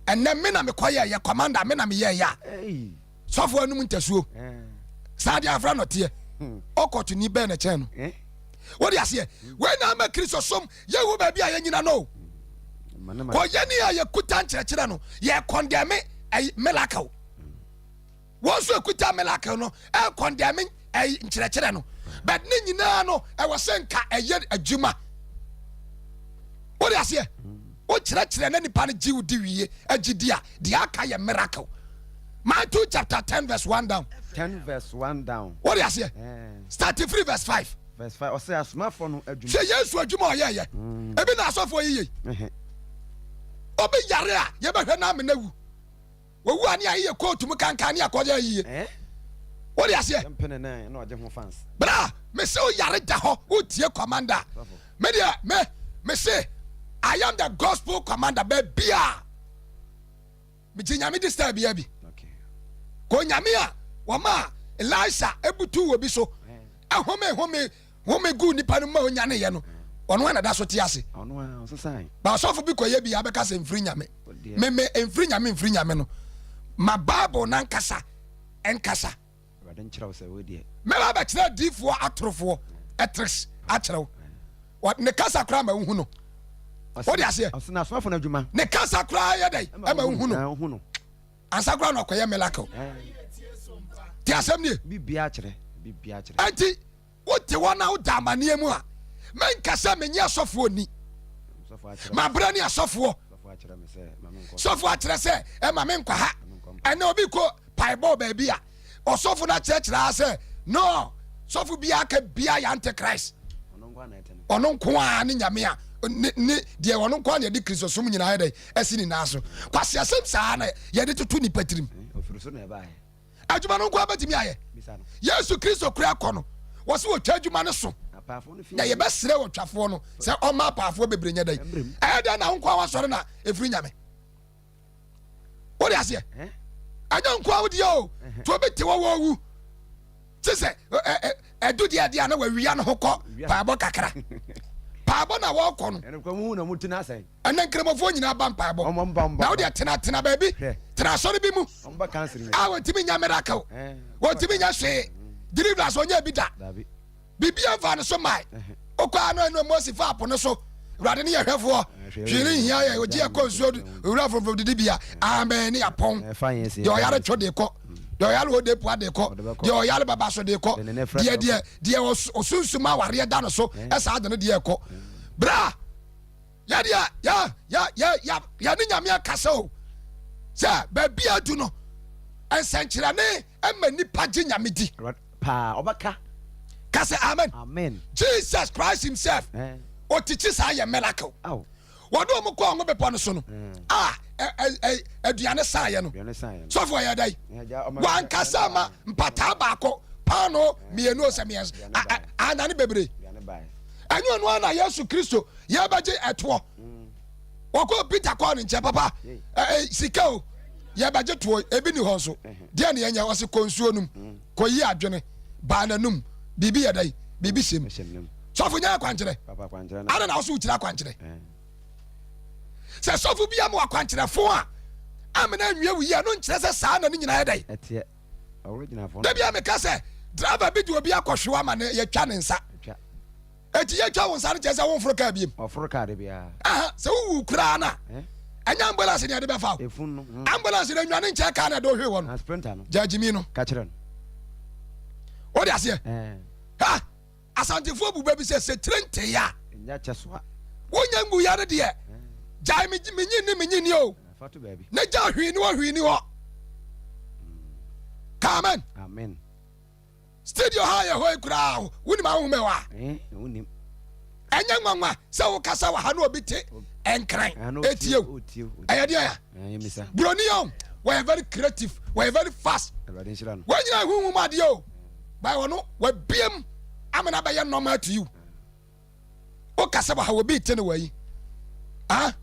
Ɛnɛ me na mekɔyɛɛyɛ commander me na meyɛɛyɛ a sɔfo anum ntasuo saa deɛ afra nɔteɛ ɔkɔto ni bɛn na kyɛn no. Wode aseɛ wei na ama Kristo som yɛhu baabi a yɛnyina no. Kɔ yɛne a yɛkuta nkyerɛkyerɛ no yɛ kɔndɛme ɛyi miracle. Wɔn nso ekuta miracle no ɛkɔndɛme ɛyi nkyerɛkyerɛ no. But ne nyinaa no ɛwɔ sɛ nka ɛyɛ adwuma. Wode aseɛ? Wokyerɛkyerɛ na nipa no gye wo di wie agye di a deɛ aka yɛ miracle. Matthew chapter 10 verse 1 down. 10 verse 1 down. Wode aseɛ? Start free verse 5. Verse 5 ɔsɛ asomafoɔ no adwuma. Hwɛ Yesu adwuma a ɔyɛɛyɛ. Ebi na asɔfoɔ yi yei. Obi yare a yɛbɛhwɛ no amena wu. Owu a ne ayeyɛ kootu mu kankan ne akɔyɛ ayie. Wode aseɛ? Bra mese wo yare da hɔ wotie commander. Me deɛ me mese I am the gospel commander baabi a megye nyame di style bia bi. Kɔ nyame a wɔma Elisha ebutu wɔ bi so ɛhome home home gu nipa no ma onyaneyɛ no ɔno ana da so te ase. Ba asɔfo bi kɔyɛ bi abɛka sɛ mfiri nyame. Meme mfiri nyame mfiri nyame no ma Bible nankasa nkasa. Mɛba abɛkyerɛ adiifoɔ atorofoɔ ɛtricks akyerɛ wo. Ne kasa koraa ma wohu no. Wode aseɛ? Ne kasa koraa yɛ dɛn ɛma wohu no. Ansa koraa na ɔkɔyɛ miracle. Te asɛm nie. Ɛnti wote hɔ na woda amanneɛ mu a, menka sɛ menye asɔfoɔ nni. Mabrɛ ne asɔfoɔ. Sɔfoɔ akyerɛ sɛ ɛma menkɔ ha. Ɛnɛ obi kɔ paebɔ baabi a, ɔsɔfo no akyerɛkyerɛ ara sɛ no, sɔfo biara ka biara yɛ antichrist. Ɔno nko ara ne nyame a ne ne deɛ ɔno nko ara na yɛde Kristosom nyinaa yɛ dɛ ɛsi ne nan so. Kwasi asɛm saa na yɛde toto nipa tirim. Adwuma no nko ara bɛtumi ayɛ. Yesu Kristo kura kɔ no, wɔsi wɔtwa adwuma no so. Na yɛbɛsrɛ ɔtwafoɔ no sɛ ɔma apaafoɔ bebree nyɛ dɛn. Ɛyɛ dɛn na wo nko ara wasɔre na ɛfiri Nyame? Wode aseɛ? Ɛnyɛ nko ara wodeɛ o. To obi te hɔ wɔwu. Te sɛ ɛdu deɛ ɛdeɛ a na wawia ne ho kɔ paabɔ kakra. Paabɔ na wɔkɔ no. Ɛnɛ nkramofoɔ nyinaa ba mpaebɔ. Na wodeɛ tena tena baabi, tena asɔre bi mu a wɔntumi nya miracle, wɔntumi nya hwee. Deliverance ɔnyɛ bi da. Biribiara mfa no so mae. Wokɔ ano ɛno Mose fa apo no so. Awurade ne yɛ hwɛfoɔ. Hwee ne nhia yɛ. Ogye yɛ kɔ nsuo owura frɔmfrɔm didi bia. Amen ne yapɔn. Deɛ ɔyare two de kɔ. Deɛ ɔyare ode pua de kɔ. Deɛ ɔyare baba so de kɔ. Deɛ deɛ deɛ ɔsunsum awareɛ da no so ɛsaa de no deɛ ɛkɔ. Bra! Yɛ deɛ yɛ yɛ yɛ yɛ yɛ ne Nyame akasa o. Sɛ baabi adu no nsɛnkyerɛnne ɛma nipa gye Nyame di. Paa ɔbɛka. Ka sɛ amen. Amen. Jesus Christ himself eh. Ɔtikyi saa yɛ miracle. Aw. Wɔde wɔn kɔɔ ngo bepɔ no so no a aduane saeɛ no. Sɔfo ɔyɛ dɛn? Wankasa ma mpataa baako paano mmienu sɛ mmiɛnsa anane bebree. Ɛnyɛ ɔno ara na Yesu Kristo yɛbɛgye ɛtoɔ. Wɔkɔ Peter kɔɔ ne nkyɛn papa sika o yɛbɛgye toɔ ebi ni hɔ nso deɛ ne yɛnyɛ ɔse kɔ nsuo nom kɔyi adwene baa n'anum biribi yɛ dɛn biribi hyɛ mu sɔfo nyɛ akwankyerɛ ana na ɔso wokyerɛ akwankyerɛ sɛ sɔfo bi ama akwankyerɛfo a amena nwie wo yie no nkyerɛ sɛ saa na ne nyinaa yɛ dɛn da bia meka sɛ driver bi de obi akɔhwew ama ne yɛtwa ne nsa Eti yɛtwa wo nsa no kyerɛ sɛ womforo kaa biem. Ɔforo kaa de biara. Aha, sɛ wowu koraa no a, eh? ɛnyɛ ambulance na yɛde bɛfa wo. Efun no. Hmm. Ambulance no nwane nkyɛn kaa na ɛde wohwee wɔ no. Ah, sprinter no. Gyagyimi no. Ka kyerɛ no. Wode aseɛ? Eh. Ha! Asantefoɔ bu bɛ bi sɛ sɛ tire ntee a. Nya kyɛ soa. Wonya nguya no deɛ. Eh. Gyae menyi ni menyi ni o. Fa to baabi. Ne gya hwii ni hɔ hwii ni hɔ. Ka amen. Amen. Studio ha yɛ hɔ yi koraa wonim ahonhom ɛwɔ ha. Ɛnyɛ nwanwa sɛ wokasa wɔ ha na obi te nkran etie o. Ɛyɛ deɛ ya. Buroni yɛ wɔyɛ very creative, wɔyɛ very fast. Wɔn nyinaa huhum adeɛ o. By wɔn wɔabiem amena bɛyɛ normal to you. Wokasa wɔ ha obi te ne wɔ yi. Ah,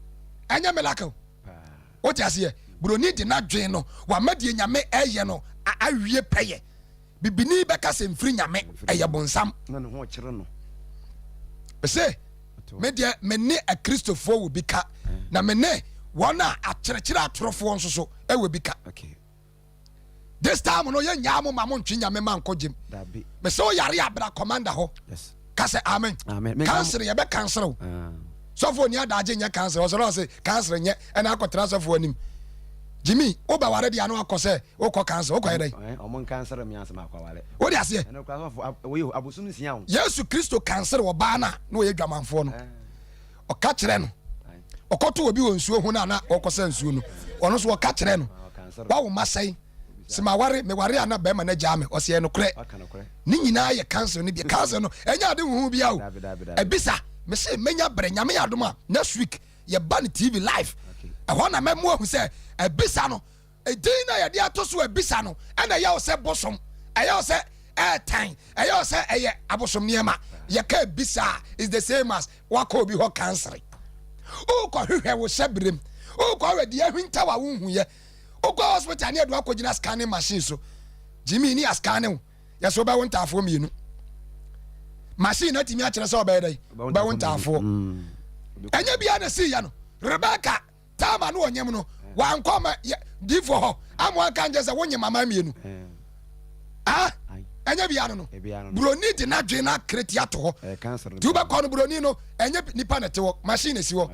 ɛnyɛ miracle. Wote aseɛ? Buroni de n'adwene no wama deɛ Nyame ɛyɛ no awie pɛyɛ. Bibini bɛka sɛ mfiri Nyame, ɛyɛ bonsam. Na ne ho ɔkyere no. Mese, me deɛ me ne akristofoɔ wɔ bi ka, na me ne wɔn a akyerɛkyerɛ atorofoɔ nso so ɛwɔ bi ka. Okay. This time no yɛ nyaa mo ma mo ntwe Nyame ma nkɔ gyem. Mese wo yare a bra commander hɔ. Yes. Ka sɛ amen. Amen. Kansere yɛbɛ kansere wo. Ah. Sɔfo onni adagye nyɛ council ɔsɔre ɔse council nyɛ ɛna akɔtena sɔfo anim. Jimmy wo bɛ ware deɛ ano akɔ sɛ wokɔ council wokɔ yɛ dɛn? Ɔmo nkansere me ansa makɔ aware. Wode aseɛ? Ɛno koraa sɔfo wɔyɛ abosom nsia o. Yesu Kristo kansere ɔbaa no a na ɔyɛ dwamanfoɔ no. Ɔka kyerɛ no. Ɔkɔto obi wɔ nsuo ho no a na ɔkɔsa nsuo no. Ɔno nso ɔka kyerɛ no. Wawo ma sɛn? Sɛ maware, meware a na bɛrima no agyaa me. Ɔse ɛyɛ nokorɛ. Ne nyinaa yɛ council no bi. Council no, ɛnyɛ ade huhu bia o. Ɛbisa, mese menya berɛ, Nyame yɛ adom a, next week yɛba no TV live. Ɛhɔ na mɛmo ahu sɛ ɛbisa no, edin na yɛde ato so ɛbisa no, ɛna ɛyɛ wo sɛ bosom, ɛyɛ wo sɛ ɛɛtan, ɛyɛ wo sɛ ɛyɛ abosom nneɛma. Yɛka ɛbisa a, is the same as wakɔ obi hɔ kansere. Wokɔ hwehwɛ wo hyɛ berem. Wokɔ hwɛ deɛ ahwintaw a wonhuyɛ. Wokɔ hospital ne yɛde wo akɔgyina scanning machine so. Jimmy ne yɛascanne wo. Yɛsɛ wobɛwo ntaafoɔ mmienu. Machine no atumi akyerɛ sɛ ɔbɛyɛ dɛn? Wobɛwo ntaafoɔ. Mm. Ɛnyɛ bia na ɛsii yɛ no. Rebecca taama no ɔnyem no wankɔ ma difoɔ hɔ ama wanka nkyɛ sɛ wonyem ama mmienu. Ah, ɛnyɛ bia no no. Buroni de n'adwene no akreti ato hɔ. Nti wobɛkɔ no buroni no ɛnyɛ nipa na ɛte hɔ machine na ɛsi hɔ.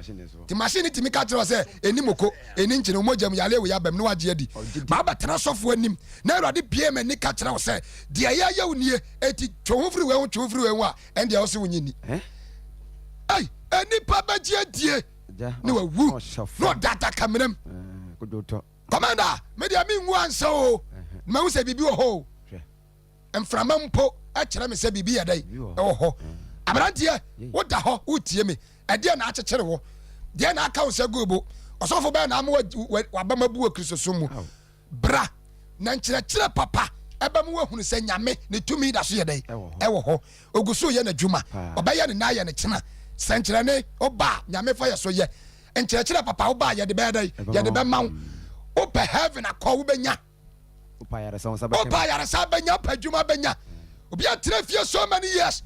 Nti machine no tumi ka kyerɛ sɛ ɛni moko ɛni nkyene wo mogya mu yale wei abam na wagye adi. Maabɛtena sɔfoɔ anim na Awurade bie m'ani ka kyerɛ wo sɛ deɛ yɛyɛ wo nie eti twe ho firi wei ho twe ho firi wei ho a ɛndeɛ wo se wonye nni. Ei, nipa bɛgye adie na wawu na ɔda adakamena mu. Commander, me deɛ menwu ansa o, mahu sɛ biribi wɔ hɔ o. Mframa mpo kyerɛ me sɛ biribi yɛ dɛn ɛwɔ hɔ. Aberanteɛ, woda hɔ wotie me, ɛdeɛ na akyekyere wo, deɛ na aka wo sɛ gu bo. Ɔsɔfo bɛyɛ na ama waba ma bu wɔ Kristosom mu. Bra na nkyerɛkyerɛ papa ɛbɛma woahunu sɛ Nyame ne tumi da so yɛ dɛn ɛwɔ hɔ. Ogu so yɛ n'adwuma, ɔbɛyɛ ne nna ayɛ ne kyena. Sɛnkyerɛnne, woba a Nyame fa yɛ so yɛ. Nkyerɛkyerɛ papa woba a yɛde bɛyɛ dɛn? Yɛde bɛma wo. Wopɛ heaven akɔ wobɛnya. Wopɛ ayaresa wo nsa bɛka. Wopɛ ayaresa bɛnya, wopɛ adwuma bɛnya. Obi atena fie so many years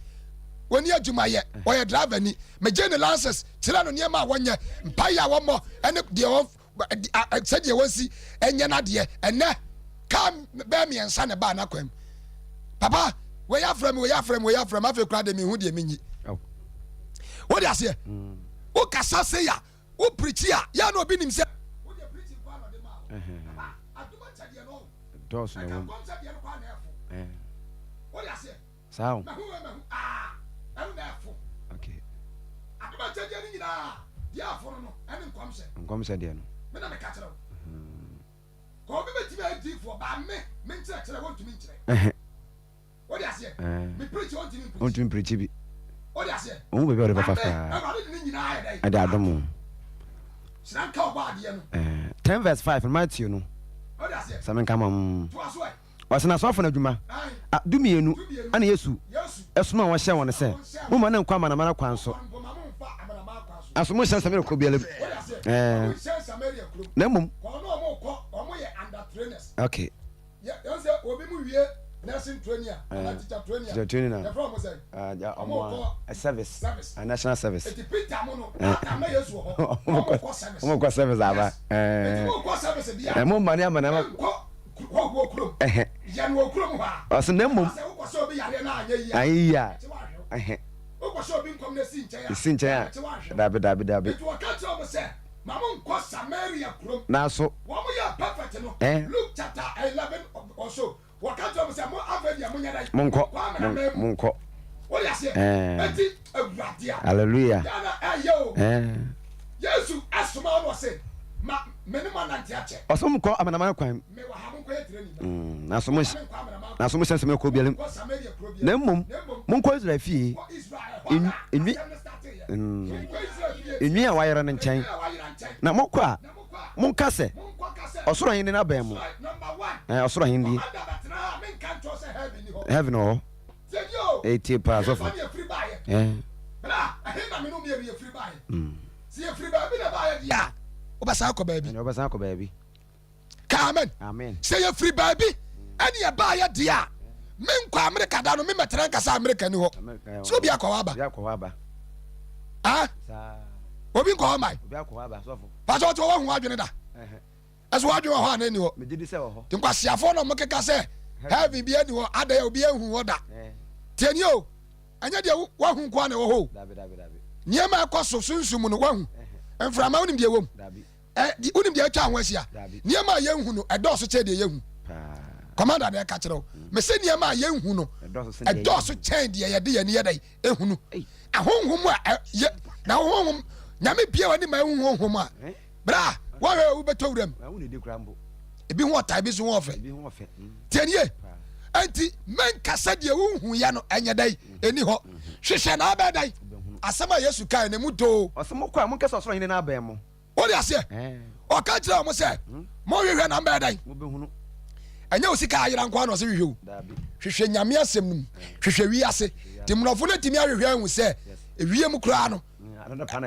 wɔni adwuma yɛ, ɔyɛ driver ni. Megye ne license, kyerɛ no nneɛma a wɔnyɛ, mpaeɛ a wɔmmɔ, ɛne deɛ wɔn sɛdeɛ wɔnsi ɛnyɛ n'adeɛ. Ɛnɛ kaa bɛɛ mmiɛnsa na ɛbaa n'akwan mu. Papa, wei afrɛ me, wei afrɛ me, wei afrɛ me, afei koraa deɛ mehu deɛ menyi. Wode aseɛ? Wokasa sei a, wo pirikyi a, yɛ na obi nim sɛ wodeɛ pirikyi nko ara na ɔde maa wo. Papa, adom akyɛdeɛ no ɔho. Dɔɔso na Ɛka ɛwɔ mu. nkɔmhyɛ deɛ no koraa na ɛfo. Wode aseɛ? Saa o. Mahu wei, mahu, aa, ɛno na ɛfo. Okay. Adom akyɛdeɛ no nyinaa, deɛ ɛfo no no, ɛne nkɔmhyɛ. Nkɔmhyɛ deɛ no. Me na meka kyerɛ wo. Kɔ obi bɛtumi ayɛ diifoɔ, baa me, me nkyerɛkyerɛ, wɔntumi nkyerɛ. Wode aseɛ? Ɛɛ. Me preach ɔntumi mpreach. Ɔntumi mpreach bi. Wode aseɛ? Ɔhu baabi a ɔde bɛfa Maame, koraa. Awurade de ne nyinaa ayɛ dɛn? Ɛde adom wo. Hyira nka ɔbɔ adeɛ no. Ɛɛ. 10 verse 5 no Matthew no. Wode aseɛ? Sɛ menka ma mo. Toa so ɛ. Ɔse na asomafo no adwuma. Ae. A, dumienu, 12. ɛna Yesu Yesu. ɛsomaa wɔn hyɛɛ wɔn sɛ, Wɔn hyɛɛ wɔn. Momma no nkɔ amanaman akwan so. Monkɔ mpo ma momfa amanaman akwan so. Nanso monhyɛn Samaria kuro biara mu. Wode aseɛ? Ɛɛ. Ma monhyɛn Samaria kurom. Na mmom. Kɔ na wɔn kɔ, wɔn yɛ under trainers. Okay. Yɛ yɛn sɛ obi mu wie nursing training a anaa teacher training a Teacher training a. yɛfrɛ wɔn sɛn? Wɔn Wɔn a kɔ service. Service. A national service. Eti Peter mo no that time na Yesu wɔ hɔ. Wɔn Wɔn kɔ service. Wɔn kɔ service aba. Yes. Eti mo kɔ service deɛ a. Mo mma ne ama na ama. Nkɔ hɔhoɔ kurom. Yɛ no wɔ kurom hɔ a. Ɔsɛ na mmom. Sɛ wokɔ sɛ obi yareɛ na anyɛ yie a. Anyɛ yie a. Ɛkye wahwɛ wo. Wokɔ sɛ obi nkɔm na esi nkyɛn a. Esi nkyɛn a. Ɛkye wahwɛ wo. Dabi dabi dabi. Eti wɔka kyerɛ wɔn sɛ ma mo nkɔ Samaria kurom. Nanso. Wɔn yɛ perfect no. Eh. Luke chapter 11 or so. Wɔka kyerɛ wɔn sɛ mo afei deɛ monyɛ dɛn? Monkɔ. Monkɔ amanaman mu. Monkɔ. Wode aseɛ? Eh. Eti Awurade a. Hallelujah. Yɛ na ɛyɛ o. Eh. Yesu asoma wɔn ɔse ma me ne mo anante akyɛ. Ɔsɛ monkɔ amanaman kwan. Me wɔ ha monkɔ yɛ training. Mm, nanso mo Monkɔ amanaman kwan. nanso mo hyɛ nsɛm ɛkɔ biara mu. Monkɔ Samaria kuro biara. Na mmom Na mmom monkɔ Israel fie. monkɔ Israel hɔ na Enwi asɛm no starteeɛ. mm, Monkɔ Israel fie. enwi a wayera no nkyɛn. Enwi a wayera nkyɛn. Na mokɔ a Na mokɔ a. monka sɛ Ɔsoro ahenni no abɛn mo. Ɛɛ, ɔsoro ahenni. Heaven wɔ hɔ. Ɛyɛ tie paa sɔfo. Ɛɛ. Wobɛsan akɔ baabi. Ɛnna wobɛsan akɔ baabi. Ka amen. Amen. Sɛ yɛfiri baabi ɛne yɛbaayɛ deɛ a, menkɔ Amerika da no memmɛtena nkasa Amerika ni hɔ. Sɛ obi akɔ hɔ aba. Obi akɔ hɔ aba. Ah? Obi nkɔ hɔ mmae. Obi akɔ hɔ aba sɔfo. Pastor ɔte hɔ wahu adwene da. Ɛso wadwene wɔ hɔ a na ɛni hɔ. Megye di sɛ wɔ hɔ. Nti nkwaseafoɔ na wɔkeka sɛ heaven bi ani hɔ adɛn a obi anhu hɔ da. Tie nie o, ɛnyɛ deɛ wahu nko ara na ɛwɔ hɔ o. Nneɛma a ɛkɔ so sunsum mu no, woahu? Mframa, wonim deɛ ɛwɔ mu? Wonim deɛ atwa ho ahyia? Nneɛma a yɛnhu no, ɛdɔɔso kyɛn deɛ yɛhu. Commander na ɛka kyerɛ wo. Mese nneɛma a yɛnhu no, ɛdɔɔso kyɛn deɛ yɛde yɛn ani yɛ dɛn ehunu. Ahonhom a yɛ na honhom nyame bia w'ani ma ehu honhom a bra wɔhwɛ wobɛtɔ wuram. Ebi ho ɔtaa ebi nso ho ɔfɛ. Tie nie. Enti menkasa deɛ wonhu yɛ no ɛnyɛ dɛn ɛni hɔ. Hwehwɛ na abɛɛ dɛn. Asɛm a Yesu kae no emu doo. Ɔse mokɔ a monkasa ɔsoro ahenni no abɛn mo. Wode aseɛ? Ɔka kyerɛ wɔn sɛ, monhwehwɛ na mbɛyɛ dɛn? Ɛnyɛ wo sika ayera nko ara na ɔsɛ hwehwɛ o. Hwehwɛ Nyame asɛm no mu. Hwehwɛ wiase. Nti mmorɔfo no atumi ahwehwɛ ahu sɛ ewiem koraa no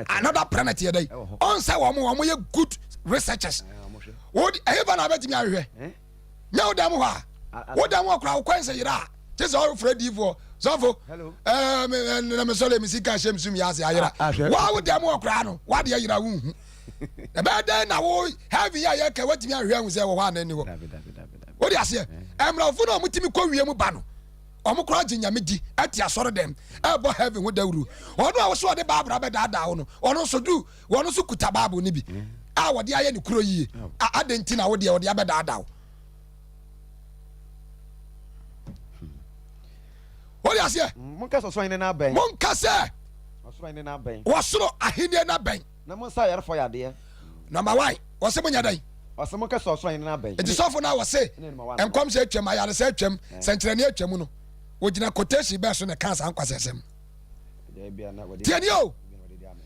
another planet yɛ dɛn? Ɔn sɛ wɔn wɔn yɛ good researchers. Wode ɛhefa na abɛtumi ahwehwɛ? Nyɛ wo dɛm hɔ a, wo dɛm hɔ koraa wo kwan sɛ yera a, kye sɛ ɔrefrɛ diifoɔ sɔfo ɛɛ na mesɔre me sika hyɛ me sum yɛ ase ayera. Wa wo dɛm hɔ koraa no, wadeɛ yera wo nhu. Ɛbɛyɛ dɛn na wo heaven a yɛka watumi ahwɛ ahu sɛ wɔ hɔ anaa nni hɔ. Wode aseɛ, mmorɔfo no a wɔtumi kɔ wiem ba no, wɔn koraa gye nyame di, ɛte asɔre dɛm, ɛbɔ heaven ho dawuro. Ɔno a wɔso ɔde Bible abɛdaadaa wo no, ɔno nso du Wɔn nso kuta Bible no bi a wɔde ayɛ ne kuro yie. Adɛn nti na wo deɛ wɔde abɛdaadaa wo? Wode aseɛ? Monka sɛ ɔsoro ahenni no abɛn. Monka sɛ ɔsoro ahenni no abɛn. Wɔsoro ahenni no abɛn. Na monsa ayarefoɔ yadeɛ. Number one, wɔse monyɛ dɛn? Ɔse monka sɛ ɔsoro ahenni no abɛn. Nti sɔfo no a wɔse nkɔmhyɛ atwam, ayaresa atwam, sɛnkyerɛnne atwam no, wɔgyina quotation bɛɛ so na ɛkaa saa nkwasasɛm? Tiɛni o,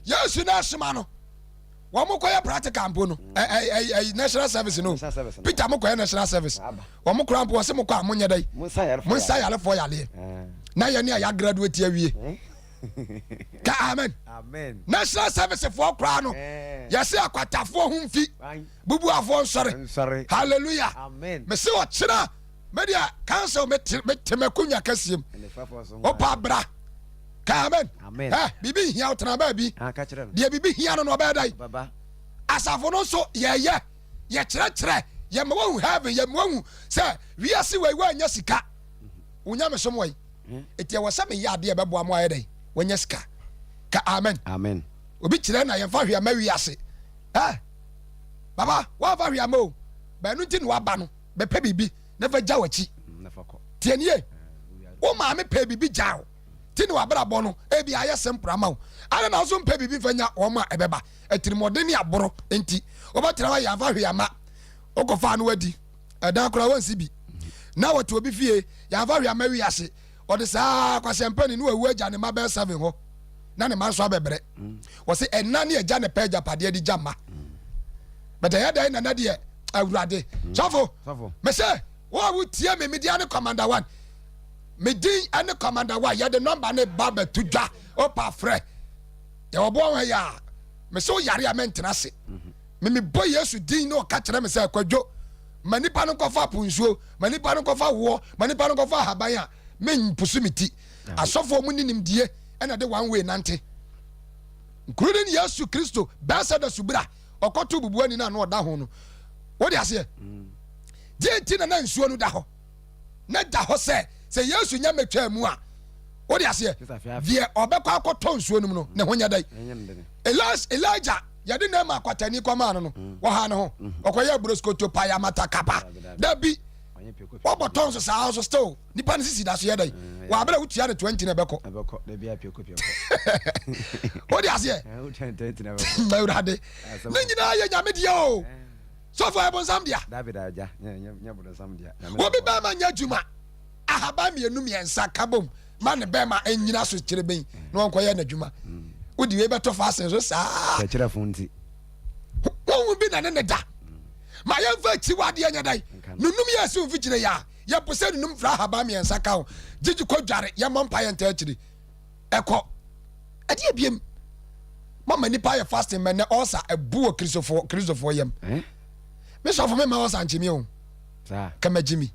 Yesu na asoma no wɔn kɔyɛ practical mpo no ɛɛ national service no Peter mo kɔyɛ national service wɔn kura mpo wɔsi mo kɔ a mo nyɛ dɛ mo nsa yarefoɔ yareɛ na yɛ ne a yɛ graduate awie ka amen national service foɔ koraa no yɛsi akwatafoɔ ho nfi bubuafoɔ nsɔre hallelujah mesi ɔkyena. Me deɛ council me te me te m'akonwa kɛseɛ mu. Wopa bra. Ka amen. Amen. Eh, biribi hia wo tena baabi. Ah, ka kyerɛ no. Deɛ biribi hia no no ɔbɛyɛ dɛn? Ɔbɛba. Asafo no nso yɛyɛ, yɛkyerɛkyerɛ, yɛma wahu heaven, yɛma wahu sɛ wiase wei woanya sika. Wo nyamesom wɔ yi. Eti ɛwɔ sɛ meyɛ adeɛ ɛbɛboa mo ayɛ dɛn? Wanya sika. Ka amen. Amen. Obi kyerɛ na yɛmfa hwee ama wiase. Eh, baba, woamfa hwee ama o. Bɛno nti na waba no. Bɛpɛ biribi na fa gya w'akyi. Tie nie, wo maame pɛ biribi gya wo ti ne w'abrabɔ no ebi ayɛ simple ama wo. Adɛn na wo nso mpɛ biribi mfa nya wɔn a ɛbɛba? Atirimuɔden ne aboro nti wobɛtena hɔ yɛ amfa hwee amma. Wokɔfaa no wadi ɛdan koraa wansi bi. Na wɔte obi fie yɛamfa hwee amma wiase. Ɔde saa kwasɛmpani ne wawu agya ne mma bɛyɛ seven hɔ na ne mma nso abɛbrɛ. Wɔse ɛna ne agya ne pɛ agyapadeɛ de gya mma. But ɛyɛ dɛn na na deɛ awurade. Sɔfo, mese wo a wotie me media ne Commander One. Me din ne Commander One. Yɛde nɔmba ne ba bɛto dwa. Opa frɛ. Yɛwɔ boɔ ho yɛ a. Mese wo yare a mentena ase. Me mebɔ Yesu din na ɔka kyerɛ me sɛ kwadwo ma nipa no nkɔfa po nsuo, ma nipa no nkɔfa woɔ, ma nipa no nkɔfa ahaban a mempusu me ti. Asɔfoɔ mu ne nimdie ɛna de one way nante. Including Yesu Kristo Bethesda subira ɔkɔto bubuani no a na ɔda ho no. Wode aseɛ? Deɛ nti na na nsuo no da hɔ. Na da hɔ sɛ sɛ Yesu nya mɛtwaa mu a, wode aseɛ? Deɛ ɔbɛkɔ akɔtɔ nsuo no mu no, ne ho nyɛ dɛn? Elijah yɛde Naaman kwatani kɔmaa no no, wɔhaa ne ho. Ɔkɔyɛɛ broskoto payamata kapa. Dabi, wɔbɔ tɔn so saa nso still nipa no sisi da so yɛ dɛn? Wɔ abere a wotua no 20 na ɛbɛkɔ. Wode aseɛ? Awurade, ne nyinaa yɛ nyame deɛ o. Sɔfo ɛyɛ bonsam dea. Obi bɛrima nyɛ adwuma ahaban mmienu mmiɛnsa ka bom ma ne bɛrima nnyina so kyereben na ɔnkɔyɛ n'adwuma. Wode wei bɛtɔ fasen so saa. Kyerɛkyerɛfo nti. Honhom bi na ne ne da. Ma yɛmfa akyiwadeɛ nyɛ dɛn? Nunum yɛ ɛsi mfikyire yɛ a yɛpo sɛ nunum fra ahaban mmiɛnsa ka ho. Gyegye kɔ dware yɛmmɔ mpa yɛ ntaa akyiri. Ɛkɔ. Ɛdeɛ biem. Mama nipa ayɛ fasting mɛ nɛ ɔsa ɛbu wɔ kristofoɔ kristofoɔ yam. Me sɔfo me ma ɔsa nkye mi o. Kama gye mi.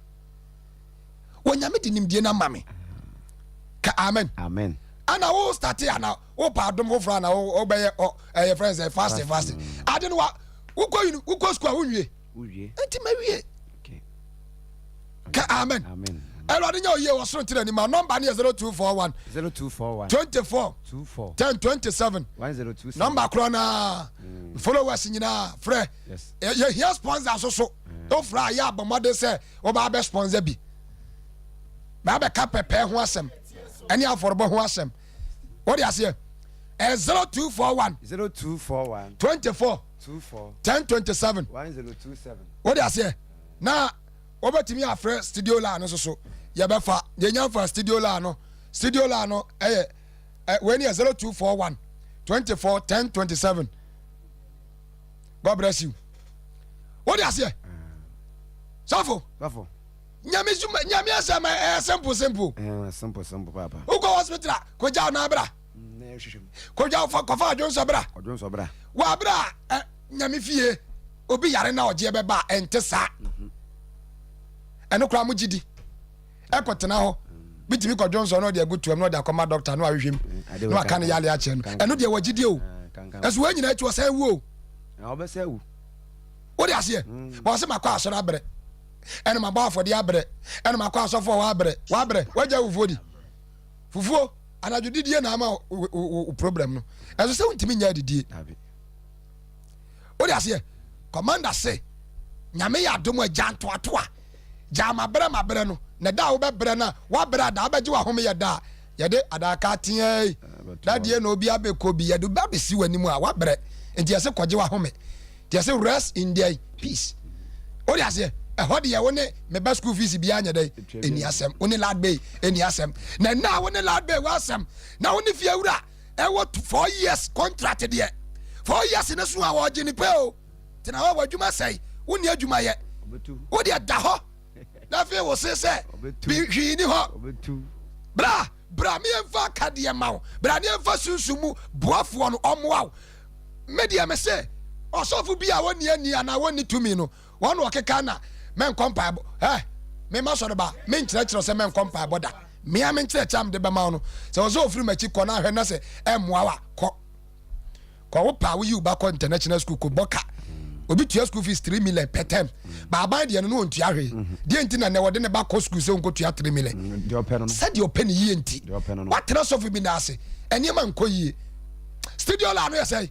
Onyame de nimdie no ama me. Ka amen. Amen. Ana wo starte ana wo pa adom foforɔ ana wo bɛyɛ ɔ ɛyɛ friends ɛ fasting fasting. Ade no wa wokɔ wokɔ school a wonwie. Wowie. Nti ma wie. Okay. Ka amen. Amen. Awurade nyɛ oyie wɔ soro nti n'anim a nɔmba no yɛ 0241 0241 24 24 10 27 1027 nɔmba korɔ naa followers nyinaa frɛ Yes. yɛhia sponsor so so wofrɛ a yɛ abɔ mmɔden sɛ wobaa bɛ sponsor bi baabɛka pɛpɛɛ ho asɛm ɛne afɔrebɔ ho asɛm wode aseɛ ɛ 0241 0241 24 24 10 27 1027 wode aseɛ na wobɛtumi afrɛ studio line no nso so yɛbɛfa yɛnya fa studio line no studio line no ɛyɛ ɛ wei ne yɛ 0241 24 10 27 God bless you wode aseɛ sɔfo Bafo. Nyame suma nyame asɛm ɛyɛ simple simple. Simple simple papa. Wokɔ hospital a kogya wo nan bra. Na ɛhwehwɛ mu. Kogya wo kɔfa adwonsɔ bra. Ɔdwonsɔ bra. Wɔ abere a nyame fie obi yare na ɔgyeɛ bɛba a ɛnte saa. Ɛno koraa mo gye di. Ɛkɔtena hɔ bitumi kɔ dwonsɔ na ɔde agu tuam na ɔde akɔma dɔkta na wahwehwɛ mu na waka ne yale akyerɛ no. Ɛno deɛ wɔgye di o. Ɛso wɔn nyinaa akyi wɔsan wu o. Ɔbɛsɛ wu. Wode aseɛ? Wɔn sɛ makɔ asɔre abrɛ. Ɛna mabɔ afɔdeɛ abrɛ. Ɛna makɔ asɔfoɔ hɔ abrɛ. Wabrɛ. Wagya fufuo di. Fufuo anadwo didie na ama wo problem no. Ɛso sɛ wontumi nyɛ adidie. Wode aseɛ? Commander se nyame yɛ adom a gya ntoatoa. Gya mabrɛ mabrɛ no. Na da a wobɛbrɛ no a wabrɛ a da wobɛgye wahome yɛ da a yɛde adaka teɛ dadeɛ na obi abɛkɔ bi yɛde ba bɛsi w'anim a wabrɛ. Nti yɛse kɔgye wahome. Nti yɛse rest in their peace. Wode aseɛ? Ɛhɔ deɛ wo ne meba school fees biara nyɛ dɛn ɛni asɛm. Wo ne lad bay ɛni asɛm. Na ɛnna a wo ne lad bay wɔ asɛm na wo ne fie wura ɛwɔ 4 years contract deɛ 4 years ne so a wɔgye ne pɛ o. Tena hɔ w'adwuma sɛe wonni adwuma yɛ. Wo deɛ da hɔ na afei wo se sɛ bi hwee ni hɔ. Bra bra me yɛmfa akadeɛ ma wo. Bra ne yɛmfa sunsum mu boafoɔ no ɔmmoa wo. Me deɛ me se ɔsɔfo bi a wɔnni ani anaa wɔnni tumi no wɔn na ɔkeka na mɛnkɔ mpaebɔ ɛ me ma sɔre ba menkyerɛkyerɛ sɛ mɛnkɔ mpaebɔ da mea menkyerɛkyerɛ a mede bɛma wo no sɛ wɔ sɛ ofiri m'akyi kɔ na ahwɛ na sɛ ɛmmoa wa kɔ kɔ wo paa woyi wo ba kɔ international school kɔ bɔ ka obi tua school fees 3 million per term baaban deɛ no no ɔntua hwee deɛ nti na nɛ wɔde ne ba kɔ school sɛ ɔnkɔtua 3 million sɛdeɛ ɔpɛ ne yie nti watena sɔfo bi na ase ɛnneɛma nkɔ yie studio la ano yɛ sɛ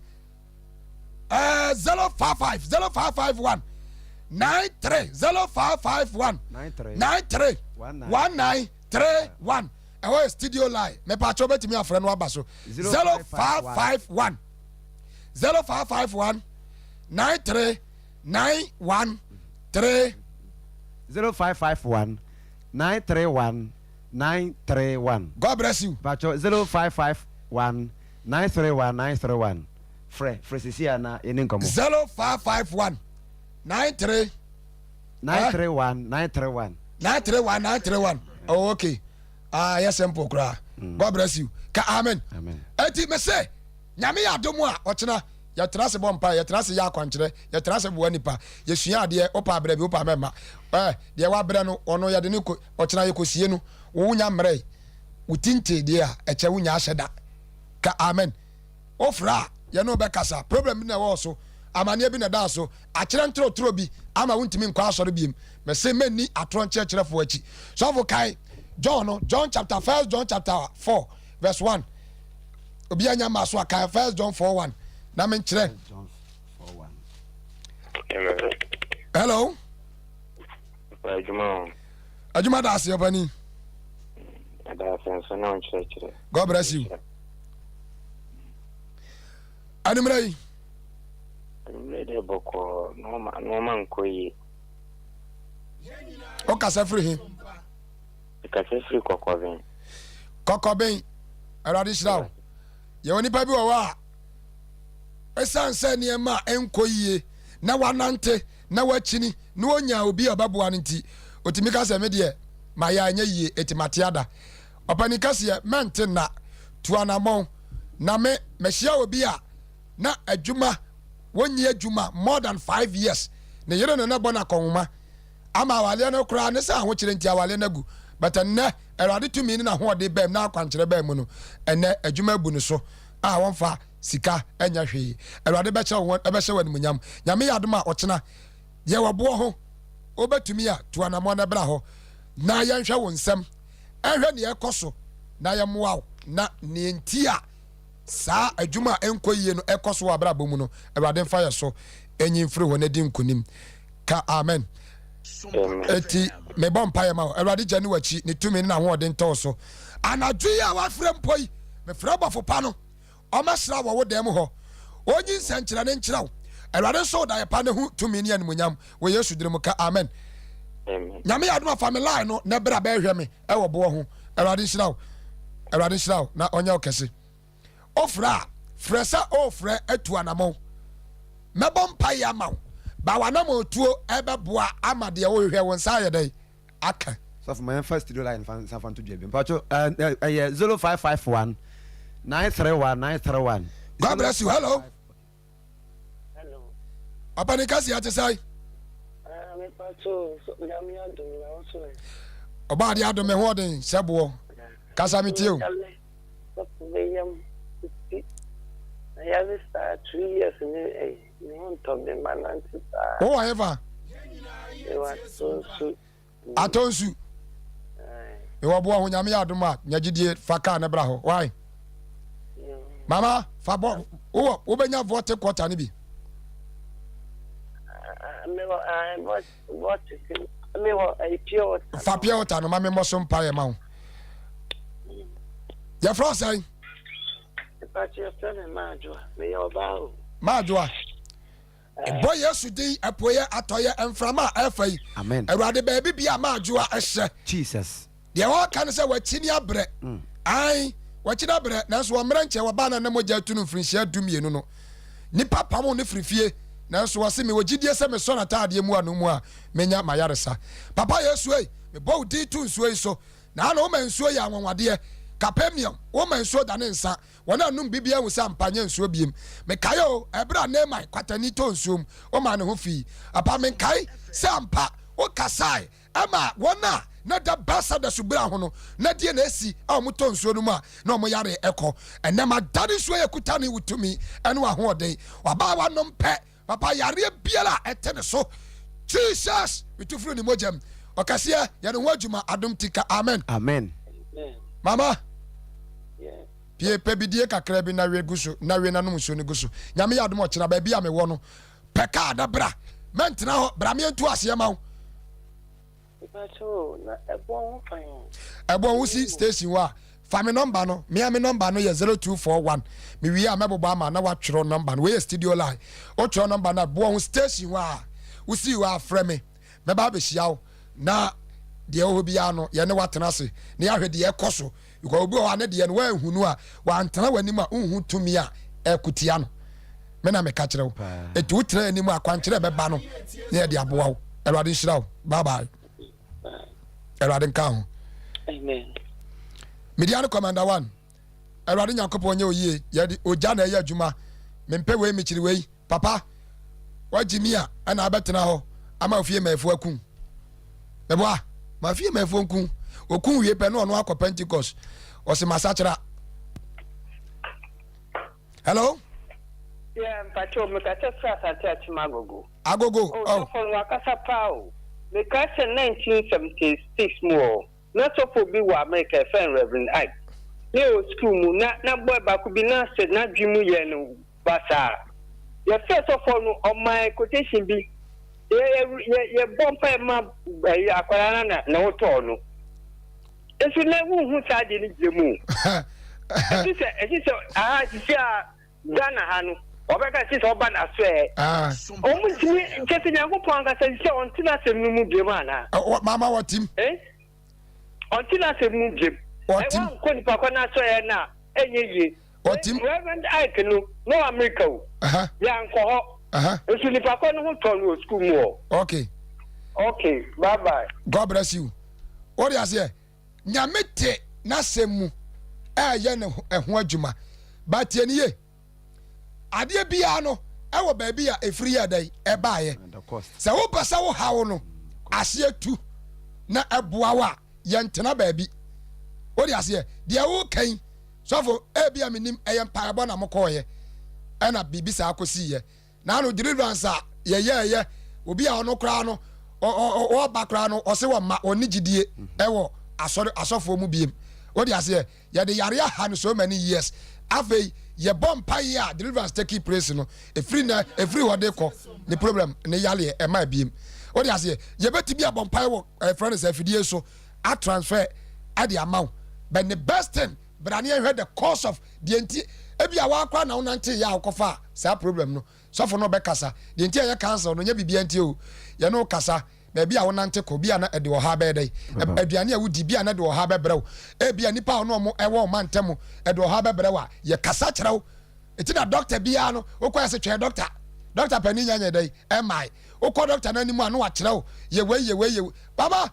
055 0551 93 0551 93 1931 ɛhɔ yɛ studio line mepaakyɛw bɛtumi afrɛ no aba so 0551 0551 93 913 0551 931 931. God bless you. Pacho 0551 931 931. Frɛ frɛ sisi a na yɛne nkɔmmɔ. 0551 93 931 931. 931 931. Oh, okay. Ah, yes, simple koraa. God bless you. Ka amen. Amen. Eti me se nyame yɛ adom a ɔkyena yɛtena ase bɔ mpa yɛtena ase yɛ akwankyerɛ yɛtena ase boa nipa yɛsua adeɛ wopa abrɛ bi wopa mɛma ɛ deɛ wabrɛ no ɔno yɛde ne kɔ ɔkyena yɛkɔsie no wo nya mmerɛ wo tinte deɛ a ɛkyɛ wonya ahyɛ da ka amen wofrɛ a yɛne wo bɛkasa problem bi na ɛwɔ so amanneɛ bi na ɛda so akyerɛ ntorotoro bi ama wontumi nkɔ asɔre biem mɛse mɛnni atorɔ nkyerɛkyerɛfoɔ akyi sɔfo kae John no John chapter First John chapter 4 verse 1 obi anya ma so akae First John 4 1 na menkyerɛ. John 4 1. Hello. Hello. Adwuma o. Adwuma da ase ɔpani. Ɛda ase nso na ɔnkyerɛkyerɛ. God bless you. Anummerɛ yi. Anummerɛ deɛ bɔkɔɔ nneɛma nneɛma nkɔ yie. Wokasa firi he? Kasa firi Kɔkɔben. Kɔkɔben awurade hyira wo yɛwɔ nipa bi wɔ hɔ a ɛsiane sɛ nneɛma a ɛnkɔ yie na wanante na wakyini na wɔnya obi a ɔbɛboa no nti ɔtumi ka sɛ me deɛ mayɛ anyɛ yie ɛti mate ada ɔpani kɛseɛ mɛnte nna tu anammɔn na me mahyia obi a na adwuma wɔnyi adwuma more than 5 years ne yere ne ne bɔ no akɔnwoma ama awaleɛ no koraa ne sɛ ahokyerɛ nti awaleɛ no agu but ɛnnɛ awurade tumi ne n'ahoɔden bɛm na akwankyerɛ bɛn mu no ɛnnɛ adwuma abu no so a wɔmfa sika ɛnyɛ hwee awurade bɛkyɛ wɔn ɛbɛhyɛ wɔn animuonyam nyame yɛ adom a ɔkyena yɛwɔ boɔ ho wobɛtumi a tu anammɔn no bra hɔ. na yɛnhwɛ wo nsɛm, ɛnhwɛ nea ɛkɔ so na yɛmmoa wo na nea nti a saa adwuma a ɛnkɔ yie no ɛkɔ so wɔ abrabɔ mu no, Awurade mfa yɛ so ɛnyi mfiri hɔ na di nkonim. Ka amen. Eti mebɔ mpaeɛ ma wo. Awurade gya ne w'akyi, ne tumi ne n'ahoɔden ntɔ wo so. Anadwo yi a wafrɛ mpo yi, mefrɛ bɔfo pa no, ɔmmɛsra wɔ wo dan mu hɔ. Ɔnyi nsɛnkyerɛnne nkyerɛ wo. Awurade nso wo daeɛ pa ne ho tumi ne animuonyam wɔ Yesu dini mu ka amen. Nyame yɛ adom a fa me line no na bra bɛhwɛ me ɛwɔ boɔ ho. Awurade nhyira wo. Awurade nhyira wo na ɔnyɛ wo kɛse. Wofrɛ a, frɛ sɛ worefrɛ atu anamɔn. Mɛbɔ mpaeɛ ama wo, ba w'anamɔntuo ɛbɛboa ama deɛ wohwehwɛ wo nsa ayɛ dɛn? Aka. Sɔfo ma yɛnfa studio line fa nsa fa nto dua bi mpacho ɛyɛ 0551 931 931. God bless you. Hello. Hello. Papa ni kasi ate sai. Ah, me pacho, nyame adom na wo so. Oba ade adom me ho ɔden sɛ boɔ. Kasa me tie o. Sɔfo me yam ti. Na yare saa 2 years ni eh me ho ntɔ me ma nante saa. Wo wɔ hefa? Me wɔ Atonsu. Atonsu. Mewɔ boɔ ho nyame yɛ adom a nya gyidie fa kaa ne bra hɔ. Why? Mama fa bɔ wowɔ wobɛnya vote quarter no bi. Mewɔ vote mewɔ pure water. Fa pure water no ma me mmɔ so mpaeɛ ma wo. Yɛfrɛ wo sɛn? Yɛfrɛ me Maadwoa. Meyɛ ɔbaa o. Maadwoa. Bɔ Yesu din apueɛ atɔeɛ mframa a ɛfa yi. Amen. Awurade baabi bia Maadwoa hyɛ. Jesus. Deɛ ɔreka ne sɛ wakyini abrɛ. Ae, wakyini abrɛ, nanso ɔmmerɛ nkyɛ wɔbaa na na mogya atu no mfirinhyia 12 no. Nnipa pamoo no firi fie, nanso ɔse mewɔ gyidie sɛ mesɔ n'ataadeɛ mu ano mu a menya m'ayaresa. Papa Yesu ei, mebɔ wo din to nsuo yi so. Na ano woma nsuo yɛ anwanwadeɛ. Capernaum, woma nsuo dane nsa. Wɔn a nom biribiara hu sɛ ampa nyɛ nsuo biem. Mekae o, ɛberɛ a Naaman, kwatani, tɔɔ nsuo mu, womaa ne ho fii. Ampa, menkae sɛ ampa wokasae ma wɔn a na da Bethesda subura ho no, na deɛ na asi a wɔtɔ nsuo no mu a na wɔn yareɛ kɔ. Ɛnnɛ madane nsuo yi akuta ne wo tumi ne w'ahoɔden. W'abaawa nom pɛ, papa yareɛ biara a ɛte ne so. Jesus, metu firi ne mogya mu. Ɔkɛseɛ, yɛ ne ho adwuma, adom ti ka amen. Amen. Mama, pie pɛ bidie kakra bi na we gu so, na we na nom nsuo no gu so. Nyame yɛ adom ɔkyena baabi a mewɔ no, pɛ kaa na bra. Mɛntena hɔ, bra meɛntu aseɛ ma wo. Ɛbɔn ho si station hɔ a, fa me nɔmba no. Mea me nɔmba no yɛ 0241. Mewie a mɛbobɔ ama na woatwerɛ nɔmba no. Wei yɛ studio line. Wotwerɛ nɔmba no a, boɔ ho station hɔ a, wosii hɔ a frɛ me. Mɛba abɛhyia wo na deɛ ɛwɔ hɔ biara no yɛne woatena ase na yɛahwɛ deɛ ɛkɔ so. Because obi wɔ hɔ a ne deɛ no woanhu no a, wantena w'anim a wonhu tumi a ɛko tia no. Me na meka kyerɛ wo. Eti wotena anim a akwankyerɛ bɛba no na yɛde aboa wo. Awurade nhyira wo. Bye bye. Awurade nka ho. Amen. Media no Commander One. Awurade Nyankopɔn nyɛ oyie. Yɛde ogya na ɛyɛ adwuma. Mempɛ wei mekyiri wei. Papa, wagye mi a ɛna abɛtena hɔ ama ofie mmayifoɔ aku. Meboa, ma fie mmayifoɔ nku. Oku wie pɛ na ɔno akɔ Pentecost. Ɔse masakyera. Hello? Yeah, mpacho mekasa firi Asante Akyem Agogo. Agogo, oh. Oh, sɔfo no wakasa paa o. Mekae sɛ 1976 mu ɔ, na sɔfo bi wɔ America yɛfrɛ no Reverend Ike. Na yɛwɔ sukuu mu na na boy baako bi na sɛ n'adwene mu yɛ no basaa. Yɛfrɛɛ sɔfoɔ no, ɔmaa yɛn quotation bi. Yɛ yɛ yɛ yɛbɔ mpaeɛ ma ɛyi akwadaa no na ne ho tɔɔ no. Nso na wonhu saa adeɛ no gyina mu. Ɛte sɛ ɛte sɛ aha sisi a Ghana ha no wɔbɛka sɛ sɛ ɔba n'aso ɛ. Wɔn ntumi nkyɛ sɛ Nyankopɔn ankasa sisi a ɔnte n'asɛm no mu biom anaa? Mama wɔtim. Eh? Ɔnte n'asɛm mu biom. Wɔtim. Ɛwɔ nkɔ nipa kɔ n'aso ɛ na ɛnyɛ yie. Ɔtim. Reverend Ike no na ɔwɔ America o. Yɛankɔ hɔ. Nso nipa kɔ no ho tɔ no wɔ sukuu mu hɔ. Okay. Okay, bye bye. God bless you. Wode aseɛ, Nyame te n'asɛm mu ɛɛyɛ ne ɛho adwuma. But tie ne yie. Adeɛ biara no ɛwɔ baabi a ɛfiri yɛ dɛn ɛbaeɛ. Sɛ wopɛ sɛ wo haw no aseɛ tu na ɛboa wo a, yɛntena baabi. Wode aseɛ, deɛ woka yi, sɔfo, ebi a menim ɛyɛ mpaebɔ na mokɔɔyɛ ɛna biribi saa kɔsiiɛ. Naano deliverance a yɛyɛɛyɛ, obi a ɔno koraa no, Ɔba koraa no, ɔse wɔmma ɔnni gyidie ɛwɔ asɔre asɔfoɔ mu biem. Wode aseɛ? Yɛde yare aha no so many years. Afei yɛbɔ mpaeɛ a deliverance taking place no, ɛfiri na ɛfiri hɔ de kɔ ne problem ne yareɛ ɛma biem. Wode aseɛ? Yɛbɛtumi abɔ mpaeɛ wɔ ɛfrɛ no sɛ afidie so a transfer ɛde ama wo. But the best thing, bra ne yɛnhwɛ the cause of deɛ nti ebi a wakora na wonante yɛ a wokɔfa saa problem no. Sɔfo no bɛkasa. Deɛ nti a ɛyɛ council no nyɛ biribiara nti o. Yɛne wo kasa. Baabi a wonante kɔ, bi a na ɛde ɔhaw bɛyɛ dɛn? Aduane a wodi, bi a na ɛde ɔhaw bɛbrɛ wo. Ebia nnipa a wɔne wɔn wɔ ɔman ntam, ɛde ɔhaw bɛbrɛ wo a, yɛkasa kyerɛ wo. Enti na dɔkta biara no, wokɔ yɛ se twɛn dɔkta. Dɔkta panin nya nyɛ dɛn? Ɛmmae. Wokɔ dɔkta no anim a, na wakyerɛ wo, yɛ wei, yɛ wei, yɛ wei. Baba!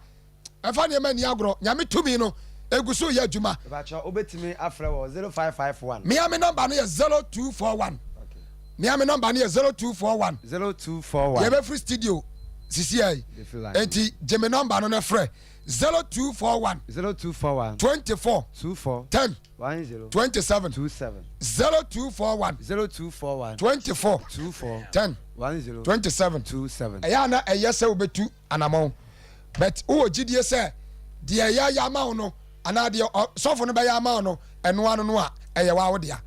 Ɛmfa nneɛma nni agorɔ. Nyame tumi no egu so reyɛ adwuma. Mepakyɛw wobɛtumi afrɛ wɔ 0551. Mea me number no yɛ 0241. Mea me number no yɛ 0241. 0241. Yɛbɛfiri studio sisi ayi. Enti gye me number no na frɛ 0241. 0241. 24. 24. 10. 10. 27. 27. 0241. 0241. 24. 24. 10. 10. 27. 27. Ɛyɛ a na ɛyɛ sɛ wobɛtu anamɔn. But wowɔ gyidie sɛ deɛ yɛayɛ ama wo no anaa deɛ sɔfo no bɛyɛ ama wo no ɛno ano no a ɛyɛ waa wo dea.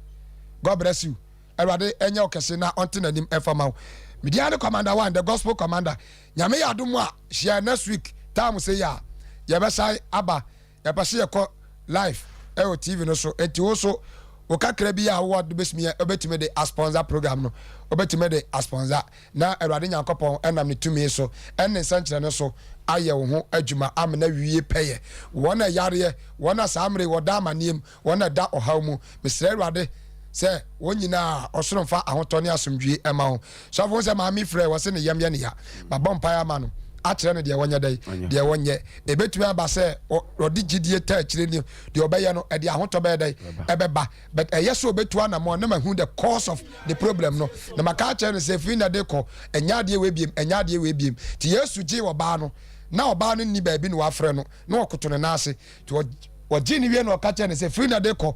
God bless you. Awurade ɛnyɛ wo kɛse na ɔnte n'anim ɛmfa ma wo. Me din ne Commander One, the gospel commander. Nyame yɛ adom a hyia next week time sɛ yi a yɛbɛsan aba. Yɛpɛ sɛ yɛkɔ live ɛwɔ TV no so enti wo nso wo kakra bi a wowɔ de bɛsumi wobɛtumi de asponsor program no, wobɛtumi de asponsor na Awurade Nyankopɔn ɛnam ne tumi so ɛne ne nsɛnkyerɛnne so ayɛ wo ho adwuma amena wie pɛyɛ. Wɔn a yareɛ, wɔn a saa mmere wɔda amaneɛ mu, wɔn a ɛda ɔhaw mu, mesrɛ Awurade sɛ wɔn nyinaa ɔsoro mfa ahotɔ ne asomdwie ɛma wo. Sɔfo hu sɛ maame frɛ wɔse ne yam yɛ ne ya. Mabɔ mpaeɛ ama no akyerɛ no deɛ wɔnyɛ dɛn, deɛ wɔnyɛ. Ɛbɛtumi aba sɛ ɔde gyidie ta akyire ni deɛ ɔbɛyɛ no ɛde ahotɔ bɛyɛ dɛn ɛbɛba, but ɛyɛ sɛ ɔbɛtu anamɔ na mahu the cause of the problem no na maka akyerɛ no sɛ firi na de kɔ ɛnyɛ adeɛ wei biem, ɛnyɛ adeɛ wei biem. Nti Yesu gyee ɔbaa no na ɔbaa no nni baabi na wafrɛ no na ɔkoto ne nan ase. Nti ɔgyee no wie na ɔka kyerɛ no sɛ firi na de kɔ,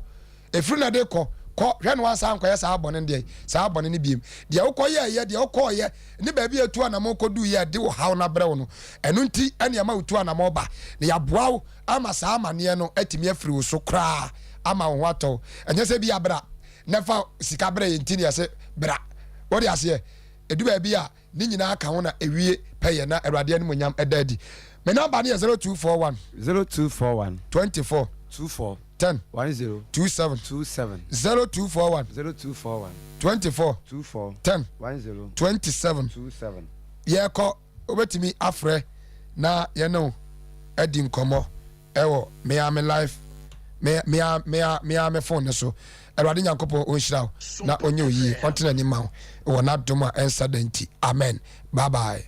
ɛfiri na de kɔ, kɔ hwɛ na wansan ankɔyɛ saa bɔne no deɛ saa bɔne no biem. Deɛ wokɔyɛɛyɛ, deɛ wokɔɔyɛ ne baabi a ɛtu anamɔ kɔduiɛ a ɛde wo haw no abrɛ wo no, ɛno nti ɛne ɛma wotu anamɔ ba na yɛaboa wo ama saa amaneɛ no atumi afiri wo so koraa ama wo ho atɔ wo. Ɛnyɛ sɛ bi a bra na fa sika brɛ yɛ nti ne yɛse bra. Wode aseɛ? Ɛdu baabi a Ne nyinaa ka ho na ɛwie pɛyɛ na Awurade animuonyam da adi. Me nɔmba no yɛ 0241. 0241. 24. 24. 10. 10. 27. 27. 0241. 0241. 24. 24. 10. 10. 27. 27. Yɛkɔ, wobɛtumi afrɛ na yɛne wo adi nkɔmmɔ. Ɛwɔ me ara me life me me ara me ara me ara me phone no so. Awurade Nyankopɔn ɔnhyira wo na ɔnyɛ wo yie, ɔntena anim ma wo wɔ n'adom a ɛnsa da nti. Amen. Bye bye.